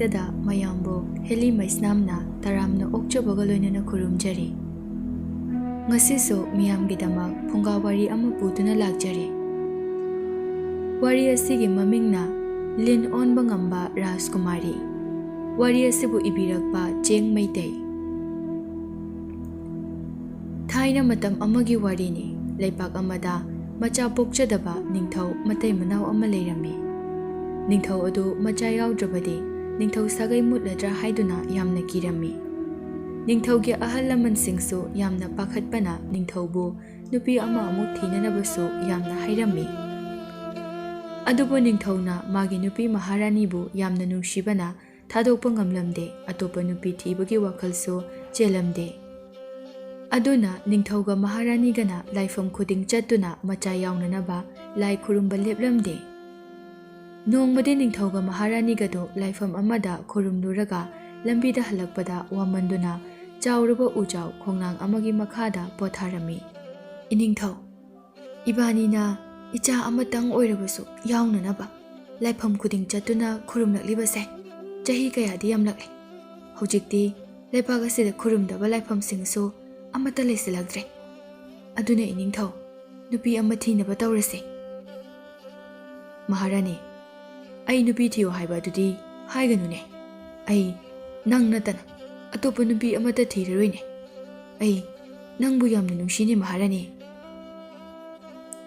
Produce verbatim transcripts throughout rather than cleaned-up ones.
ꯗ ꯃꯌꯥꯝꯕꯨ ꯍꯦꯂꯤ ꯃꯩꯁꯅꯥꯝꯅ ꯇꯔꯥꯝꯅ ꯑꯣꯛꯆꯕꯒ ꯂꯣꯏꯅꯅ ꯈꯨꯔꯨꯝꯖꯔꯤ꯫ ꯉꯁꯤꯁꯨ ꯃꯤꯌꯥꯝꯒꯤꯗꯃꯛ ꯐꯨꯡꯒꯥ ꯋꯥꯔꯤ ꯑꯃ ꯄꯨꯗꯨꯅ ꯂꯥꯛꯆꯔꯤ꯫ ꯋꯥꯔꯤ ꯑꯁꯤꯒꯤ ꯃꯃꯤꯡꯅ ꯂꯤꯟ ꯑꯣꯟꯕ ꯉꯝꯕ ꯔꯥꯖꯀꯨꯃꯥꯔꯤ꯫ ꯋꯥꯔꯤ ꯑꯁꯤꯕꯨ ꯏꯕꯤꯔꯛꯄ ꯆꯦꯡ ꯃꯩꯇꯩ꯫ ꯊꯥꯏꯅ ꯃꯇꯝ ꯑꯃꯒꯤ ꯋꯥꯔꯤꯅꯤ꯫ ꯂꯩꯄꯥꯛ ꯑꯃꯗ ꯃꯆꯥ ꯄꯣꯛꯆꯗꯕ ꯅꯤꯡꯊꯧ ꯃꯇꯩ ꯃꯅꯥꯎ ꯑꯃ ꯂꯩꯔꯝꯃꯤ꯫ ꯅꯤꯡꯊꯧ ꯑꯗꯨ ꯃꯆꯥ ꯌꯥꯎꯗ꯭ꯔꯕꯗꯤ ꯅꯤꯡꯊꯧ ꯁꯥꯒꯩ ꯃꯨꯠꯂꯗ꯭ꯔꯥ ꯍꯥꯏꯗꯨꯅ ꯌꯥꯝꯅ ꯀꯤꯔꯝꯃꯤ꯫ ꯅꯤꯡꯊꯧꯒꯤ ꯑꯍꯜ ꯂꯃꯟꯁꯤꯡꯁꯨ ꯌꯥꯝꯅ ꯄꯥꯈꯠꯄꯅ ꯅꯤꯡꯊꯧꯕꯨ ꯅꯨꯄꯤ ꯑꯃ ꯑꯃꯨꯛ ꯊꯤꯅꯅꯕꯁꯨ ꯌꯥꯝꯅ ꯍꯥꯏꯔꯝꯃꯤ꯫ ꯑꯗꯨꯕꯨ ꯅꯤꯡꯊꯧꯅ ꯃꯥꯒꯤ ꯅꯨꯄꯤ ꯃꯍꯥꯔꯥꯅꯤꯕꯨ ꯌꯥꯝꯅ ꯅꯨꯡꯁꯤꯕꯅ ꯊꯥꯗꯣꯛꯄ ꯉꯝꯂꯝꯗꯦ꯫ ꯑꯇꯣꯞꯄ ꯅꯨꯄꯤ ꯊꯤꯕꯒꯤ ꯋꯥꯈꯜꯁꯨ ꯆꯦꯜꯂꯝꯗꯦ꯫ ꯑꯗꯨꯅ ꯅꯤꯡꯊꯧꯒ ꯃꯍꯥꯔꯥꯅꯤꯒꯅ ꯂꯥꯏꯐꯝ ꯈꯨꯗꯤꯡ ꯆꯠꯇꯨꯅ ꯃꯆꯥ ꯌꯥꯎꯅꯅꯕ ꯂꯥꯏ ꯈꯨꯔꯨꯝꯕ ꯂꯦꯞꯂꯝꯗꯦ꯫ ꯅꯣꯡꯃꯗꯤ ꯅꯤꯡꯊꯧꯒ ꯃꯍꯥꯔꯥꯅꯤꯒꯗꯨ ꯂꯥꯏꯐꯝ ꯑꯃꯗ ꯈꯨꯔꯨꯝꯂꯨꯔꯒ ꯂꯝꯕꯤꯗ ꯍꯜꯂꯛꯄꯗ ꯋꯥꯃꯟꯗꯨꯅ ꯆꯥꯎꯔꯕ ꯎꯖꯥꯎ ꯈꯣꯡꯅꯥꯡ ꯑꯃꯒꯤ ꯃꯈꯥꯗ ꯄꯣꯊꯥꯔꯝꯃꯤ꯫ "ꯏꯅꯤꯡꯊꯧ, ꯏꯕꯥꯅꯤꯅ ꯏꯆꯥ ꯑꯃꯇꯪ ꯑꯣꯏꯔꯕꯁꯨ ꯌꯥꯎꯅꯅꯕ ꯂꯥꯏꯐꯝ ꯈꯨꯗꯤꯡ ꯆꯠꯇꯨꯅ ꯈꯨꯔꯨꯝꯂꯛꯂꯤꯕꯁꯦ ꯆꯍꯤ ꯀꯌꯥꯗꯤ ꯌꯥꯝꯂꯛꯂꯦ꯫ ꯍꯧꯖꯤꯛꯇꯤ ꯂꯩꯄꯥꯛ ꯑꯁꯤꯗ ꯈꯨꯔꯨꯝꯗꯕ ꯂꯥꯏꯐꯝꯁꯤꯡꯁꯨ ꯑꯃꯠꯇ ꯂꯩꯁꯤꯜꯂꯛꯇ꯭ꯔꯦ꯫ ꯑꯗꯨꯅ ꯏꯅꯤꯡꯊꯧ, ꯅꯨꯄꯤ ꯑꯃ ꯊꯤꯅꯕ ꯇꯧꯔꯁꯦ꯫" "ꯃꯍꯥꯔꯥꯅꯤ, ꯑꯩ ꯅꯨꯄꯤ ꯊꯤꯌꯨ ꯍꯥꯏꯕ ꯑꯗꯨꯗꯤ ꯍꯥꯏꯒꯅꯨꯅꯦ꯫ ꯑꯩ ꯅꯪ ꯅꯠꯇꯅ ꯑꯇꯣꯞꯄ ꯅꯨꯄꯤ ꯑꯃꯠꯇ ꯊꯤꯔꯔꯣꯏꯅꯦ꯫ ꯑꯩ ꯅꯪꯕꯨ ꯌꯥꯝꯅ ꯅꯨꯡꯁꯤꯅꯦ ꯃꯍꯥꯔꯥꯅꯤ꯫"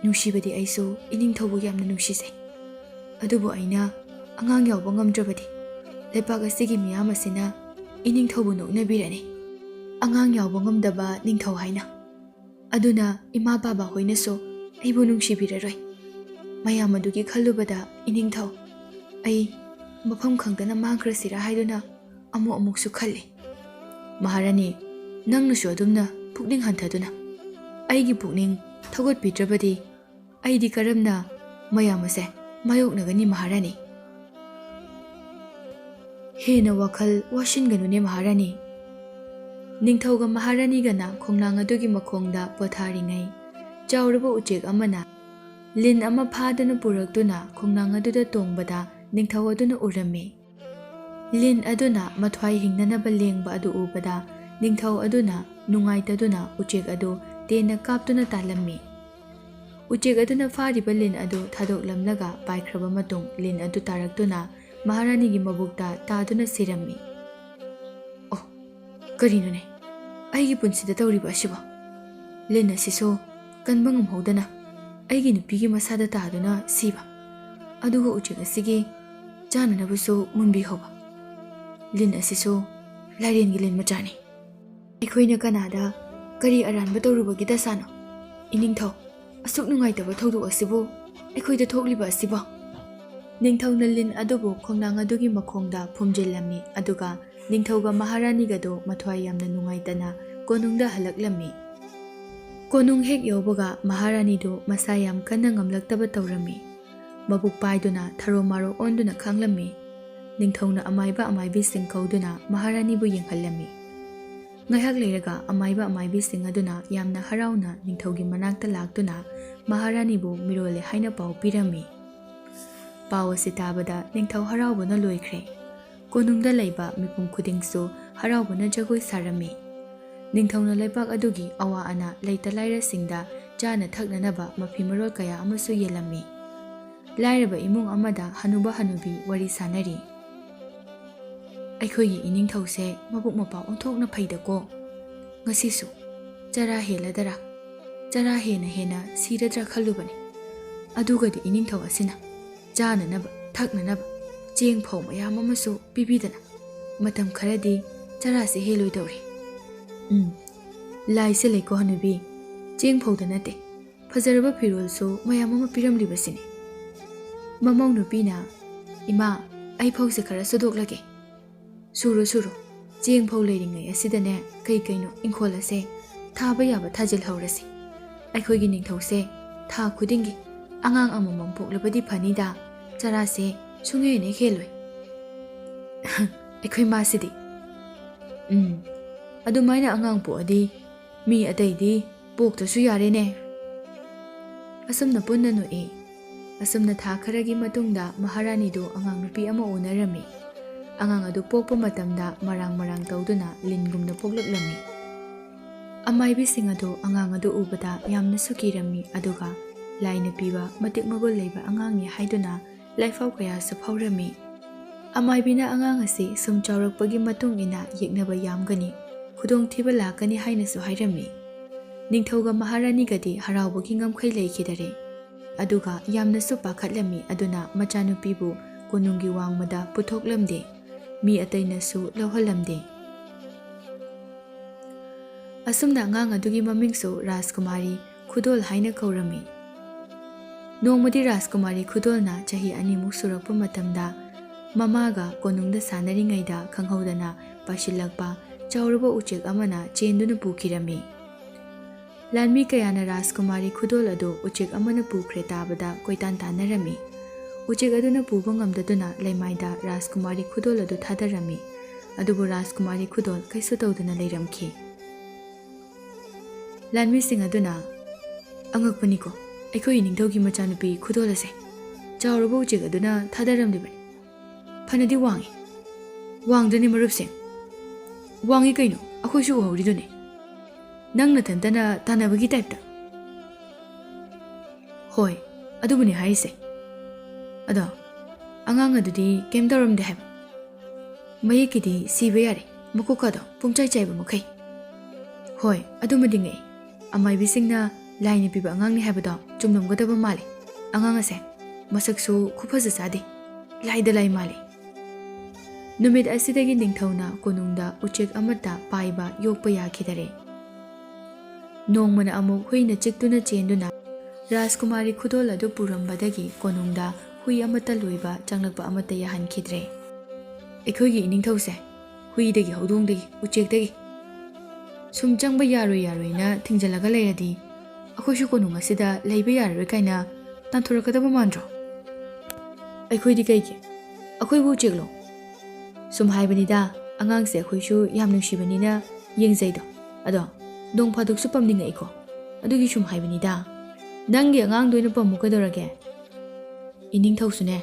"ꯅꯨꯡꯁꯤꯕꯗꯤ ꯑꯩꯁꯨ ꯏꯅꯤꯡꯊꯧꯕꯨ ꯌꯥꯝꯅ ꯅꯨꯡꯁꯤꯖꯩ꯫ ꯑꯗꯨꯕꯨ ꯑꯩꯅ ꯑꯉꯥꯡ ꯌꯥꯎꯕ ꯉꯝꯗ꯭ꯔꯕꯗꯤ ꯂꯩꯄꯥꯛ ꯑꯁꯤꯒꯤ ꯃꯤꯌꯥꯝ ꯑꯁꯤꯅ ꯏꯅꯤꯡꯊꯧꯕꯨ ꯅꯣꯛꯅꯕꯤꯔꯅꯤ꯫" "ꯑꯉꯥꯡ ꯌꯥꯎꯕ ꯉꯝꯗꯕ ꯅꯤꯡꯊꯧ ꯍꯥꯏꯅ꯫ ꯑꯗꯨꯅ ꯏꯃꯥ ꯕꯥꯕꯥ ꯍꯣꯏꯅꯁꯨ ꯑꯩꯕꯨ ꯅꯨꯡꯁꯤꯕꯤꯔꯔꯣꯏ꯫ ꯃꯌꯥꯝ ꯑꯗꯨꯒꯤ ꯈꯜꯂꯨꯕꯗ ꯏꯅꯤꯡꯊꯧ, ꯑꯩ ꯃꯐꯝ ꯈꯪꯗꯅ ꯃꯥꯡꯈ꯭ꯔꯁꯤꯔꯥ ꯍꯥꯏꯗꯨꯅ ꯑꯃꯨꯛ ꯑꯃꯨꯛꯁꯨ ꯈꯜꯂꯤ꯫ ꯃꯍꯥꯔꯥꯅꯤ, ꯅꯪꯅꯁꯨ ꯑꯗꯨꯝꯅ ꯄꯨꯛꯅꯤꯡ ꯍꯟꯊꯗꯨꯅ ꯑꯩꯒꯤ ꯄꯨꯛꯅꯤꯡ ꯊꯧꯒꯠꯄꯤꯗ꯭ꯔꯕꯗꯤ ꯑꯩꯗꯤ ꯀꯔꯝꯅ ꯃꯌꯥꯝ ꯑꯁꯦ ꯃꯥꯌꯣꯛꯅꯒꯅꯤ ꯃꯍꯥꯔꯥꯅꯤ?" "ꯍꯦꯟꯅ ꯋꯥꯈꯜ ꯋꯥꯁꯤꯟꯒꯅꯨꯅꯦ ꯃꯍꯥꯔꯥꯅꯤ꯫" ꯅꯤꯡꯊꯧꯒ ꯃꯍꯥꯔꯥꯅꯤꯒꯅ ꯈꯣꯡꯅꯥꯡ ꯑꯗꯨꯒꯤ ꯃꯈꯣꯡꯗ ꯄꯣꯊꯥꯔꯤꯉꯩ, ꯆꯥꯎꯔꯕ ꯎꯆꯦꯛ ꯑꯃꯅ ꯂꯤꯟ ꯑꯃ ꯐꯥꯗꯨꯅ ꯄꯨꯔꯛꯇꯨꯅ ꯈꯣꯡꯅꯥꯡ ꯑꯗꯨꯗ ꯇꯣꯡꯕꯗ ꯅꯤꯡꯊꯧ ꯑꯗꯨꯅ ꯎꯔꯝꯃꯤ꯫ ꯂꯤꯟ ꯑꯗꯨꯅ ꯃꯊ꯭ꯋꯥꯏ ꯍꯤꯡꯅꯅꯕ ꯂꯦꯡꯕ ꯑꯗꯨ ꯎꯕꯗ ꯅꯤꯡꯊꯧ ꯑꯗꯨꯅ ꯅꯨꯡꯉꯥꯏꯇꯗꯨꯅ ꯎꯆꯦꯛ ꯑꯗꯨ ꯇꯦꯟꯅ ꯀꯥꯞꯇꯨꯅ ꯇꯥꯜꯂꯝꯃꯤ꯫ ꯎꯆꯦꯛ ꯑꯗꯨꯅ ꯐꯥꯔꯤꯕ ꯂꯤꯟ ꯑꯗꯨ ꯊꯥꯗꯣꯛꯂꯝꯂꯒ ꯄꯥꯏꯈ꯭ꯔꯕ ꯃꯇꯨꯡ ꯂꯤꯟ ꯑꯗꯨ ꯇꯥꯔꯛꯇꯨꯅ ꯃꯍꯥꯔꯥꯅꯤꯒꯤ ꯃꯕꯨꯛꯇ ꯇꯥꯗꯨꯅ ꯁꯤꯔꯝꯃꯤ꯫ "ꯑꯣ, ꯀꯔꯤꯅꯣꯅꯦ ꯑꯩꯒꯤ ꯄꯨꯟꯁꯤꯗ ꯇꯧꯔꯤꯕ ꯑꯁꯤꯕꯣ? ꯂꯤꯟ ꯑꯁꯤꯁꯨ ꯀꯟꯕ ꯉꯝꯍꯧꯗꯅ ꯑꯩꯒꯤ ꯅꯨꯄꯤꯒꯤ ꯃꯁꯥꯗ ꯇꯥꯗꯨꯅ ꯁꯤꯕ, ꯑꯗꯨꯒ ꯎꯆꯦꯛ ꯑꯁꯤꯒꯤ ꯆꯥꯅꯅꯕꯁꯨ ꯃꯨꯟꯕꯤꯍꯧꯕ꯫ ꯂꯤꯟ ꯑꯁꯤꯁꯨ ꯂꯥꯏꯔꯦꯟꯒꯤ ꯂꯤꯟ ꯃꯆꯥꯅꯤ꯫ ꯑꯩꯈꯣꯏꯅ ꯀꯅꯥꯗ ꯀꯔꯤ ꯑꯔꯥꯟꯕ ꯇꯧꯔꯨꯕꯒꯤ ꯗꯁꯥꯅꯣ? ꯏꯅꯤꯡꯊꯧ, ꯑꯁꯨꯛ ꯅꯨꯡꯉꯥꯏꯇꯕ ꯊꯧꯗꯣꯛ ꯑꯁꯤꯕꯨ ꯑꯩꯈꯣꯏꯗ ꯊꯣꯛꯂꯤꯕ ꯑꯁꯤꯕꯣ?" ꯅꯤꯡꯊꯧꯅ ꯂꯤꯟ ꯑꯗꯨꯕꯨ ꯈꯣꯡꯅꯥꯡ ꯑꯗꯨꯒꯤ ꯃꯈꯣꯡꯗ ꯐꯨꯝꯖꯤꯜꯂꯝꯃꯤ, ꯑꯗꯨꯒ ꯅꯤꯡꯊꯧꯒ ꯃꯍꯥꯔꯥꯅꯤꯒꯗꯨ ꯃꯊ꯭ꯋꯥꯏ ꯌꯥꯝꯅ ꯅꯨꯡꯉꯥꯏꯇꯅ ꯀꯣꯅꯨꯡꯗ ꯍꯜꯂꯛꯂꯝꯃꯤ꯫ ꯀꯣꯅꯨꯡ ꯍꯦꯛ ꯌꯧꯕꯒ ꯃꯍꯥꯔꯥꯅꯤꯗꯨ ꯃꯁꯥ ꯌꯥꯝ ꯀꯟꯅ ꯉꯝꯂꯛꯇꯕ ꯇꯧꯔꯝꯃꯤ꯫ ꯃꯕꯨꯛ ꯄꯥꯏꯗꯨꯅ ꯊꯔꯣ ꯃꯥꯔꯣ ꯑꯣꯟꯗꯨꯅ ꯈꯥꯡꯂꯝꯃꯤ꯫ ꯅꯤꯡꯊꯧꯅ ꯑꯃꯥꯏꯕ ꯑꯃꯥꯏꯕꯤꯁꯤꯡ ꯀꯧꯗꯨꯅ ꯃꯍꯥꯔꯥꯅꯤꯕꯨ ꯌꯦꯡꯍꯜꯂꯝꯃꯤ꯫ ꯉꯥꯏꯍꯥꯛ ꯂꯩꯔꯒ ꯑꯃꯥꯏꯕ ꯑꯃꯥꯏꯕꯤꯁꯤꯡ ꯑꯗꯨꯅ ꯌꯥꯝꯅ ꯍꯔꯥꯎꯅ ꯅꯤꯡꯊꯧꯒꯤ ꯃꯅꯥꯛꯇ ꯂꯥꯛꯇꯨꯅ ꯃꯍꯥꯔꯥꯅꯤꯕꯨ ꯃꯤꯔꯣꯜꯂꯦ ꯍꯥꯏꯅ ꯄꯥꯎ ꯄꯤꯔꯝꯃꯤ꯫ ꯄꯥꯎ ꯑꯁꯤ ꯇꯥꯕꯗ ꯅꯤꯡꯊꯧ ꯍꯔꯥꯎꯕꯅ ꯂꯣꯏꯈ꯭ꯔꯦ꯫ ꯀꯣꯅꯨꯡꯗ ꯂꯩꯕ ꯃꯤꯄꯨꯝ ꯈꯨꯗꯤꯡꯁꯨ ꯍꯔꯥꯎꯕꯅ ꯖꯒꯣꯏ ꯁꯥꯔꯝꯃꯤ꯫ ꯅꯤꯡꯊꯧꯅ ꯂꯩꯕꯥꯛ ꯑꯗꯨꯒꯤ ꯑꯋꯥ ꯑꯅꯥ ꯂꯩꯇ ꯂꯥꯏꯔꯁꯤꯡꯗ ꯆꯥꯅ ꯊꯛꯅꯅꯕ ꯃꯐꯤ ꯃꯔꯣꯜ ꯀꯌꯥ ꯑꯃꯁꯨ ꯌꯦꯜꯂꯝꯃꯤ꯫ ꯂꯥꯏꯔꯕ ꯏꯃꯨꯡ ꯑꯃꯗ ꯍꯅꯨꯕ ꯍꯅꯨꯕꯤ ꯋꯥꯔꯤ ꯁꯥꯅꯔꯤ꯫ "ꯑꯩꯈꯣꯏꯒꯤ ꯏꯅꯤꯡꯊꯧꯁꯦ ꯃꯕꯨꯛ ꯃꯄꯥ ꯑꯣꯟꯊꯣꯛꯅ ꯐꯩꯗꯀꯣ꯫ ꯉꯁꯤꯁꯨ ꯆꯔꯥ ꯍꯦꯜꯂꯗꯔꯥ, ꯆꯔꯥ ꯍꯦꯟꯅ ꯍꯦꯟꯅ ꯁꯤꯔꯗ꯭ꯔꯥ ꯈꯜꯂꯨꯕꯅꯤ꯫ ꯑꯗꯨꯒꯗꯤ ꯏꯅꯤꯡꯊꯧ ꯑꯁꯤꯅ ꯆꯥꯅꯅꯕ, ꯊꯛꯅꯅꯕ ꯆꯦꯡ ꯐꯧ ꯃꯌꯥꯝ ꯑꯃꯁꯨ ꯄꯤꯕꯤꯗꯅ ꯃꯇꯝ ꯈꯔꯗꯤ ꯆꯔꯥꯁꯦ ꯍꯦꯜꯂꯣꯏꯗꯧꯔꯤ꯫ ꯎꯝ, ꯂꯥꯏꯁꯦ ꯂꯩꯀꯣ ꯍꯅꯨꯕꯤ, ꯆꯦꯡ ꯐꯧꯗ ꯅꯠꯇꯦ, ꯐꯖꯔꯕ ꯐꯤꯔꯣꯜꯁꯨ ꯃꯌꯥꯝ ꯑꯃ ꯄꯤꯔꯝꯂꯤꯕꯁꯤꯅꯤ꯫" ꯃꯃꯧ ꯅꯨꯄꯤꯅ, "ꯏꯃꯥ, ꯑꯩ ꯐꯧꯁꯦ ꯈꯔ ꯁꯨꯗꯣꯛꯂꯒꯦ꯫" "ꯁꯨꯔꯣ, ꯁꯨꯔꯣ꯫ ꯆꯦꯡ ꯐꯧ ꯂꯩꯔꯤꯉꯩ ꯑꯁꯤꯗꯅꯦ ꯀꯩ ꯀꯩꯅꯣ ꯏꯪꯈꯣꯜ ꯑꯁꯦ ꯊꯥꯕ ꯌꯥꯕ ꯊꯥꯖꯤꯜꯍꯧꯔꯁꯤ꯫ ꯑꯩꯈꯣꯏꯒꯤ ꯅꯤꯡꯊꯧꯁꯦ ꯊꯥ ꯈꯨꯗꯤꯡꯒꯤ ꯑꯉꯥꯡ ꯑꯃꯃꯝ ꯄꯣꯛꯂꯕꯗꯤ ꯐꯅꯤꯗ, ꯆꯔꯥꯁꯦ ꯁꯨꯡꯍꯦꯟ ꯍꯦꯛ ꯍꯦꯜꯂꯣꯏ꯫" ꯑꯩꯈꯣꯏ ꯃꯥꯁꯤꯗꯤ꯫ ꯎꯝ, ꯑꯗꯨꯃꯥꯏꯅ ꯑꯉꯥꯡ ꯄꯣꯛꯑꯗꯤ ꯃꯤ ꯑꯇꯩꯗꯤ ꯄꯣꯛꯇ꯭ꯔꯁꯨ ꯌꯥꯔꯦꯅꯦ꯫ ꯑꯁꯨꯝꯅ ꯄꯨꯟꯅ ꯅꯣꯛꯏ꯫ ꯑꯁꯨꯝꯅ ꯊꯥ ꯈꯔꯒꯤ ꯃꯇꯨꯡꯗ ꯃꯍꯥꯔꯥꯅꯤꯗꯨ ꯑꯉꯥꯡ ꯅꯨꯄꯤ ꯑꯃ ꯎꯅꯔꯝꯃꯤ꯫ ꯑꯉꯥꯡ ꯑꯗꯨ ꯄꯣꯛꯄ ꯃꯇꯝꯗ ꯃꯔꯥꯡ ꯃꯔꯥꯡ ꯇꯧꯗꯨꯅ ꯂꯤꯟꯒꯨꯝꯅ ꯄꯣꯛꯂꯛꯂꯝꯃꯤ꯫ ꯑꯃꯥꯏꯕꯤꯁꯤꯡ ꯑꯗꯨ ꯑꯉꯥꯡ ꯑꯗꯨ ꯎꯕꯗ ꯌꯥꯝꯅꯁꯨ ꯀꯤꯔꯝꯃꯤ, ꯑꯗꯨꯒ ꯂꯥꯏꯅ ꯄꯤꯕ ꯃꯇꯤꯛ ꯃꯒꯨꯟ ꯂꯩꯕ ꯑꯉꯥꯡꯅꯤ ꯍꯥꯏꯗꯨꯅ ꯂꯥꯏꯐꯥꯎ ꯀꯌꯥꯁꯨ ꯐꯥꯎꯔꯝꯃꯤ꯫ ꯑꯃꯥꯏꯕꯤꯅ ꯑꯉꯥꯡ ꯑꯁꯤ ꯁꯨꯝ ꯆꯥꯎꯔꯛꯄꯒꯤ ꯃꯇꯨꯡ ꯏꯟꯅ ꯌꯦꯛꯅꯕ ꯌꯥꯝꯒꯅꯤ, ꯈꯨꯗꯣꯡꯊꯤꯕ ꯂꯥꯛꯀꯅꯤ ꯍꯥꯏꯅꯁꯨ ꯍꯥꯏꯔꯝꯃꯤ꯫ ꯅꯤꯡꯊꯧꯒ ꯃꯍꯥꯔꯥꯅꯤꯒꯗꯤ ꯍꯔꯥꯎꯕꯒꯤ ꯉꯝꯈꯩ ꯂꯩꯈꯤꯗꯔꯦ꯫ ꯑꯗꯨꯒ ꯌꯥꯝꯅꯁꯨ ꯄꯥꯈꯠꯂꯝꯃꯤ, ꯑꯗꯨꯅ ꯃꯆꯥꯅꯨꯄꯤꯕꯨ ꯀꯣꯅꯨꯡꯒꯤ ꯋꯥꯡꯃꯗ ꯄꯨꯊꯣꯛꯂꯝꯗꯦ꯫ ꯃꯤ ꯑꯇꯩꯅꯁꯨ ꯂꯧꯍꯜꯂꯝꯗꯦ꯫ ꯑꯁꯨꯝꯅ ꯑꯉꯥꯡ ꯑꯗꯨꯒꯤ ꯃꯃꯤꯡꯁꯨ ꯔꯥꯖꯀꯨꯃꯥꯔꯤ ꯈꯨꯗꯣꯜ ꯍꯥꯏꯅ ꯀꯧꯔꯝꯃꯤ꯫ ꯅꯣꯡꯃꯗꯤ ꯔꯥꯖꯀꯨꯃꯥꯔꯤ ꯈꯨꯗꯣꯜꯅ ꯆꯍꯤ ꯑꯅꯤꯃꯨꯛ ꯁꯨꯔꯛꯄ ꯃꯇꯝꯗ ꯃꯃꯥꯒ ꯀꯣꯅꯨꯡꯗ ꯁꯥꯟꯅꯔꯤꯉꯩꯗ ꯈꯪꯍꯧꯗꯅ ꯄꯥꯏꯁꯤꯜꯂꯛꯄ ꯆꯥꯎꯔꯕ ꯎꯆꯦꯛ ꯑꯃꯅ ꯆꯦꯟꯗꯨꯅ ꯄꯨꯈꯤꯔꯝꯃꯤ꯫ ꯂꯥꯟꯃꯤ ꯀꯌꯥꯅ ꯔꯥꯖꯀꯨꯃꯥꯔꯤ ꯈꯨꯗꯣꯜ ꯑꯗꯨ ꯎꯆꯦꯛ ꯑꯃꯅ ꯄꯨꯈ꯭ꯔꯦ ꯇꯥꯕꯗ ꯀꯣꯏꯇꯥꯟ ꯇꯥꯟꯅꯔꯝꯃꯤ꯫ ꯎꯆꯦꯛ ꯑꯗꯨꯅ ꯄꯨꯕ ꯉꯝꯗꯗꯨꯅ ꯂꯩꯃꯥꯏꯗ ꯔꯥꯖꯀꯨꯃꯥꯔꯤ ꯈꯨꯗꯣꯜ ꯑꯗꯨ ꯊꯥꯗꯔꯝꯃꯤ꯫ ꯑꯗꯨꯕꯨ ꯔꯥꯖꯀꯨꯃꯥꯔꯤ ꯈꯨꯗꯣꯜ ꯀꯩꯁꯨ ꯇꯧꯗꯅ ꯂꯩꯔꯝꯈꯤ꯫ ꯂꯥꯟꯃꯤꯁꯤꯡ ꯑꯗꯨꯅ, "ꯑꯉꯛꯄꯅꯤꯀꯣ, ꯑꯩꯈꯣꯏ ꯏꯅꯤꯡꯊꯧꯒꯤ ꯃꯆꯥꯅꯨꯄꯤ ꯈꯨꯗꯣꯜ ꯑꯁꯦ ꯆꯥꯎꯔꯕ ꯎꯆꯦꯛ ꯑꯗꯨꯅ ꯊꯥꯗꯔꯝꯂꯤꯕꯅꯤ꯫ ꯐꯅꯗꯤ ꯋꯥꯡꯉꯤ꯫ ꯋꯥꯡꯗ꯭ꯔꯅꯤ ꯃꯔꯨꯞꯁꯤꯡ? ꯋꯥꯡꯉꯤ ꯀꯩꯅꯣ, ꯑꯩꯈꯣꯏꯁꯨ ꯎꯍꯧꯔꯤꯗꯨꯅꯤ꯫ ꯅꯪ ꯅꯊꯟꯇꯅ ꯇꯥꯟꯅꯕꯒꯤ ꯇꯥꯏꯞꯇ꯫" "ꯍꯣꯏ, ꯑꯗꯨꯕꯨꯅꯤ ꯍꯥꯏꯔꯤꯁꯦ꯫ ꯑꯗꯣ ꯑꯉꯥꯡ ꯑꯗꯨꯗꯤ ꯀꯩꯝ ꯇꯧꯔꯝꯗꯦ ꯍꯥꯏꯕ? ꯃꯌꯦꯛꯀꯤꯗꯤ ꯁꯤꯕ ꯌꯥꯔꯦ, ꯃꯀꯣꯛꯀꯗꯣ ꯄꯨꯝꯆꯥꯏ ꯆꯥꯏꯕ ꯃꯈꯩ꯫" "ꯍꯣꯏ, ꯑꯗꯨꯃꯗꯤ ꯉꯛꯏ꯫ ꯑꯃꯥꯏꯕꯤꯁꯤꯡꯅ ꯂꯥꯏꯅ ꯄꯤꯕ ꯑꯉꯥꯡꯅꯤ ꯍꯥꯏꯕꯗꯣ ꯆꯨꯝꯂꯝꯒꯗꯕ ꯃꯥꯜꯂꯦ꯫ ꯑꯉꯥꯡ ꯑꯁꯦ ꯃꯁꯛꯁꯨ ꯈꯨꯐꯖ ꯆꯥꯗꯦ, ꯂꯥꯏꯗ ꯂꯥꯏ ꯃꯥꯜꯂꯦ꯫" ꯅꯨꯃꯤꯠ ꯑꯁꯤꯗꯒꯤ ꯅꯤꯡꯊꯧꯅ ꯀꯣꯅꯨꯡꯗ ꯎꯆꯦꯛ ꯑꯃꯠꯇ ꯄꯥꯏꯕ ꯌꯣꯛꯄ ꯌꯥꯈꯤꯗꯔꯦ꯫ ꯅꯣꯡꯃꯅ ꯑꯃꯨꯛ ꯍꯨꯏꯅ ꯆꯤꯛꯇꯨꯅ ꯆꯦꯟꯗꯨꯅ ꯔꯥꯖꯀꯨꯃꯥꯔꯤ ꯈꯨꯗꯣꯜ ꯑꯗꯨ ꯄꯨꯔꯝꯕꯗꯒꯤ ꯀꯣꯅꯨꯡꯗ ꯍꯨꯏ ꯑꯃꯠꯇ ꯂꯣꯏꯕ ꯆꯪꯂꯛꯄ ꯑꯃꯠꯇ ꯌꯥꯍꯟꯈꯤꯗ꯭ꯔꯦ꯫ "ꯑꯩꯈꯣꯏꯒꯤ ꯏꯅꯤꯡꯊꯧꯁꯦ ꯍꯨꯏꯗꯒꯤ, ꯍꯧꯗꯣꯡꯗꯒꯤ, ꯎꯆꯦꯛꯇꯒꯤ ꯁꯨꯝ ꯆꯪꯕ ꯌꯥꯔꯣꯏ ꯌꯥꯔꯣꯏꯅ ꯊꯤꯡꯖꯤꯜꯂꯒ ꯂꯩꯔꯗꯤ ꯑꯩꯈꯣꯏꯁꯨ ꯀꯣꯅꯨꯡ ꯑꯁꯤꯗ ꯂꯩꯕ ꯌꯥꯔꯔꯣꯏ" ꯀꯥꯏꯅ ꯇꯥꯟꯊꯣꯔꯛꯀꯗꯕ ꯃꯥꯟꯗ꯭ꯔꯣ? "ꯑꯩꯈꯣꯏꯗꯤ ꯀꯩꯒꯤ? ꯑꯩꯈꯣꯏꯕꯨ ꯎꯆꯦꯛꯂꯣ?" "ꯁꯨꯝ ꯍꯥꯏꯕꯅꯤꯗ, ꯑꯉꯥꯡꯁꯦ ꯑꯩꯈꯣꯏꯁꯨ ꯌꯥꯝ ꯅꯨꯡꯁꯤꯕꯅꯤꯅ ꯌꯦꯡꯖꯩꯗꯣ꯫ ꯑꯗꯣ ꯅꯣꯡ ꯐꯥꯗꯣꯛꯁꯨ ꯄꯝꯅꯤꯡꯉꯛꯏꯀꯣ, ꯑꯗꯨꯒꯤ ꯁꯨꯝ ꯍꯥꯏꯕꯅꯤꯗ꯫" "ꯅꯪꯒꯤ ꯑꯉꯥꯡꯗꯣ ꯑꯣꯏꯅ ꯄꯝꯃꯨ ꯀꯩꯗꯧꯔꯒꯦ?" "ꯏꯅꯤꯡꯊꯧꯁꯨꯅꯦ,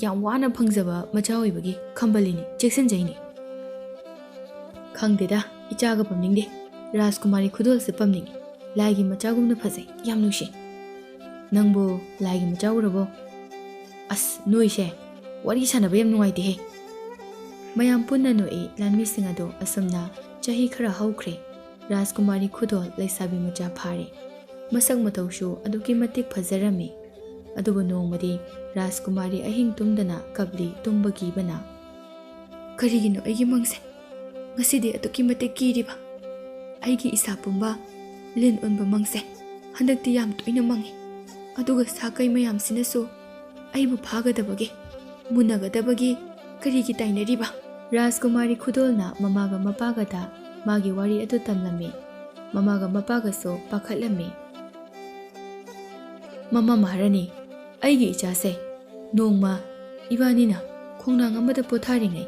ꯌꯥꯝ ꯋꯥꯅ ꯐꯪꯖꯕ ꯃꯆꯥ ꯑꯣꯏꯕꯒꯤ ꯈꯝꯕꯜꯂꯤꯅꯤ, ꯆꯦꯛꯁꯤꯟꯖꯩꯅꯤ꯫ ꯈꯪꯗꯦꯗ, ꯏꯆꯥꯒ ꯄꯝꯅꯤꯡꯗꯦ꯫ ꯔꯥꯖꯀꯨꯃꯥꯔꯤ ꯈꯨꯗꯣꯜꯁꯦ ꯄꯝꯅꯤꯡꯉꯤ꯫ ꯂꯥꯏꯒꯤ ꯃꯆꯥꯒꯨꯝꯅ ꯐꯖꯩ, ꯌꯥꯝ ꯅꯨꯡꯁꯤ꯫ ꯅꯪꯕꯨ ꯂꯥꯏꯒꯤ ꯃꯆꯥ ꯎꯔꯕꯣ? ꯑꯁ, ꯅꯣꯏꯁꯦ ꯋꯥꯔꯤ ꯁꯥꯟꯅꯕ ꯌꯥꯝ ꯅꯨꯡꯉꯥꯏꯇꯦꯍꯦ꯫ ꯃꯌꯥꯝ ꯄꯨꯟꯅ ꯅꯣꯛꯏ꯫ ꯂꯥꯟꯃꯤꯁꯤꯡ ꯑꯗꯣ ꯑꯁꯨꯝꯅ ꯆꯍꯤ ꯈꯔ ꯍꯧꯈ꯭ꯔꯦ꯫ ꯔꯥꯖꯀꯨꯃꯥꯔꯤ ꯈꯨꯗꯣꯜ ꯂꯩꯁꯥꯕꯤ ꯃꯆꯥ ꯐꯥꯔꯦ꯫ ꯃꯁꯛ ꯃꯇꯧꯁꯨ ꯑꯗꯨꯛꯀꯤ ꯃꯇꯤꯛ ꯐꯖꯔꯝꯃꯤ꯫ ꯑꯗꯨꯕꯨ ꯅꯣꯡꯃꯗꯤ ꯔꯥꯖꯀꯨꯃꯥꯔꯤ ꯑꯍꯤꯡ ꯇꯨꯝꯗꯅ ꯀꯞꯂꯤ, ꯇꯨꯝꯕ ꯀꯤꯕꯅ꯫ "ꯀꯔꯤꯒꯤꯅꯣ ꯑꯩꯒꯤ ꯃꯪꯁꯦ ꯉꯁꯤꯗꯤ ꯑꯗꯨꯛꯀꯤ ꯃꯇꯤꯛ ꯀꯤꯔꯤꯕ? ꯑꯩꯒꯤ ꯏꯁꯥ ꯄꯨꯝꯕ ꯂꯤꯟ ꯑꯣꯟꯕ ꯃꯪꯁꯦ ꯍꯟꯗꯛꯇꯤ ꯌꯥꯝ ꯇꯣꯏꯅ ꯃꯪꯉꯤ꯫ ꯑꯗꯨꯒ ꯁꯥ ꯀꯩ ꯃꯌꯥꯝꯁꯤꯅꯁꯨ ꯑꯩꯕꯨ ꯐꯥꯒꯗꯕꯒꯤ, ꯃꯨꯟꯅꯒꯗꯕꯒꯤ ꯀꯔꯤꯒꯤ ꯇꯥꯏꯅꯔꯤꯕ?" ꯔꯥꯖꯀꯨꯃꯥꯔꯤ ꯈꯨꯗꯣꯜꯅ ꯃꯃꯥꯒ ꯃꯄꯥꯒꯗ ꯃꯥꯒꯤ ꯋꯥꯔꯤ ꯑꯗꯨ ꯇꯝꯂꯝꯃꯤ꯫ ꯃꯃꯥꯒ ꯃꯄꯥꯒꯁꯨ ꯄꯥꯈꯠꯂꯝꯃꯤ꯫ "ꯃꯃꯥ ꯃꯍꯥꯔꯥꯅꯤ, ꯑꯩꯒꯤ ꯏꯆꯥꯁꯦ ꯅꯣꯡꯃ ꯏꯕꯥꯅꯤꯅ ꯈꯣꯡꯅꯥꯡ ꯑꯃꯗ ꯄꯣꯊꯥꯔꯤꯉꯩ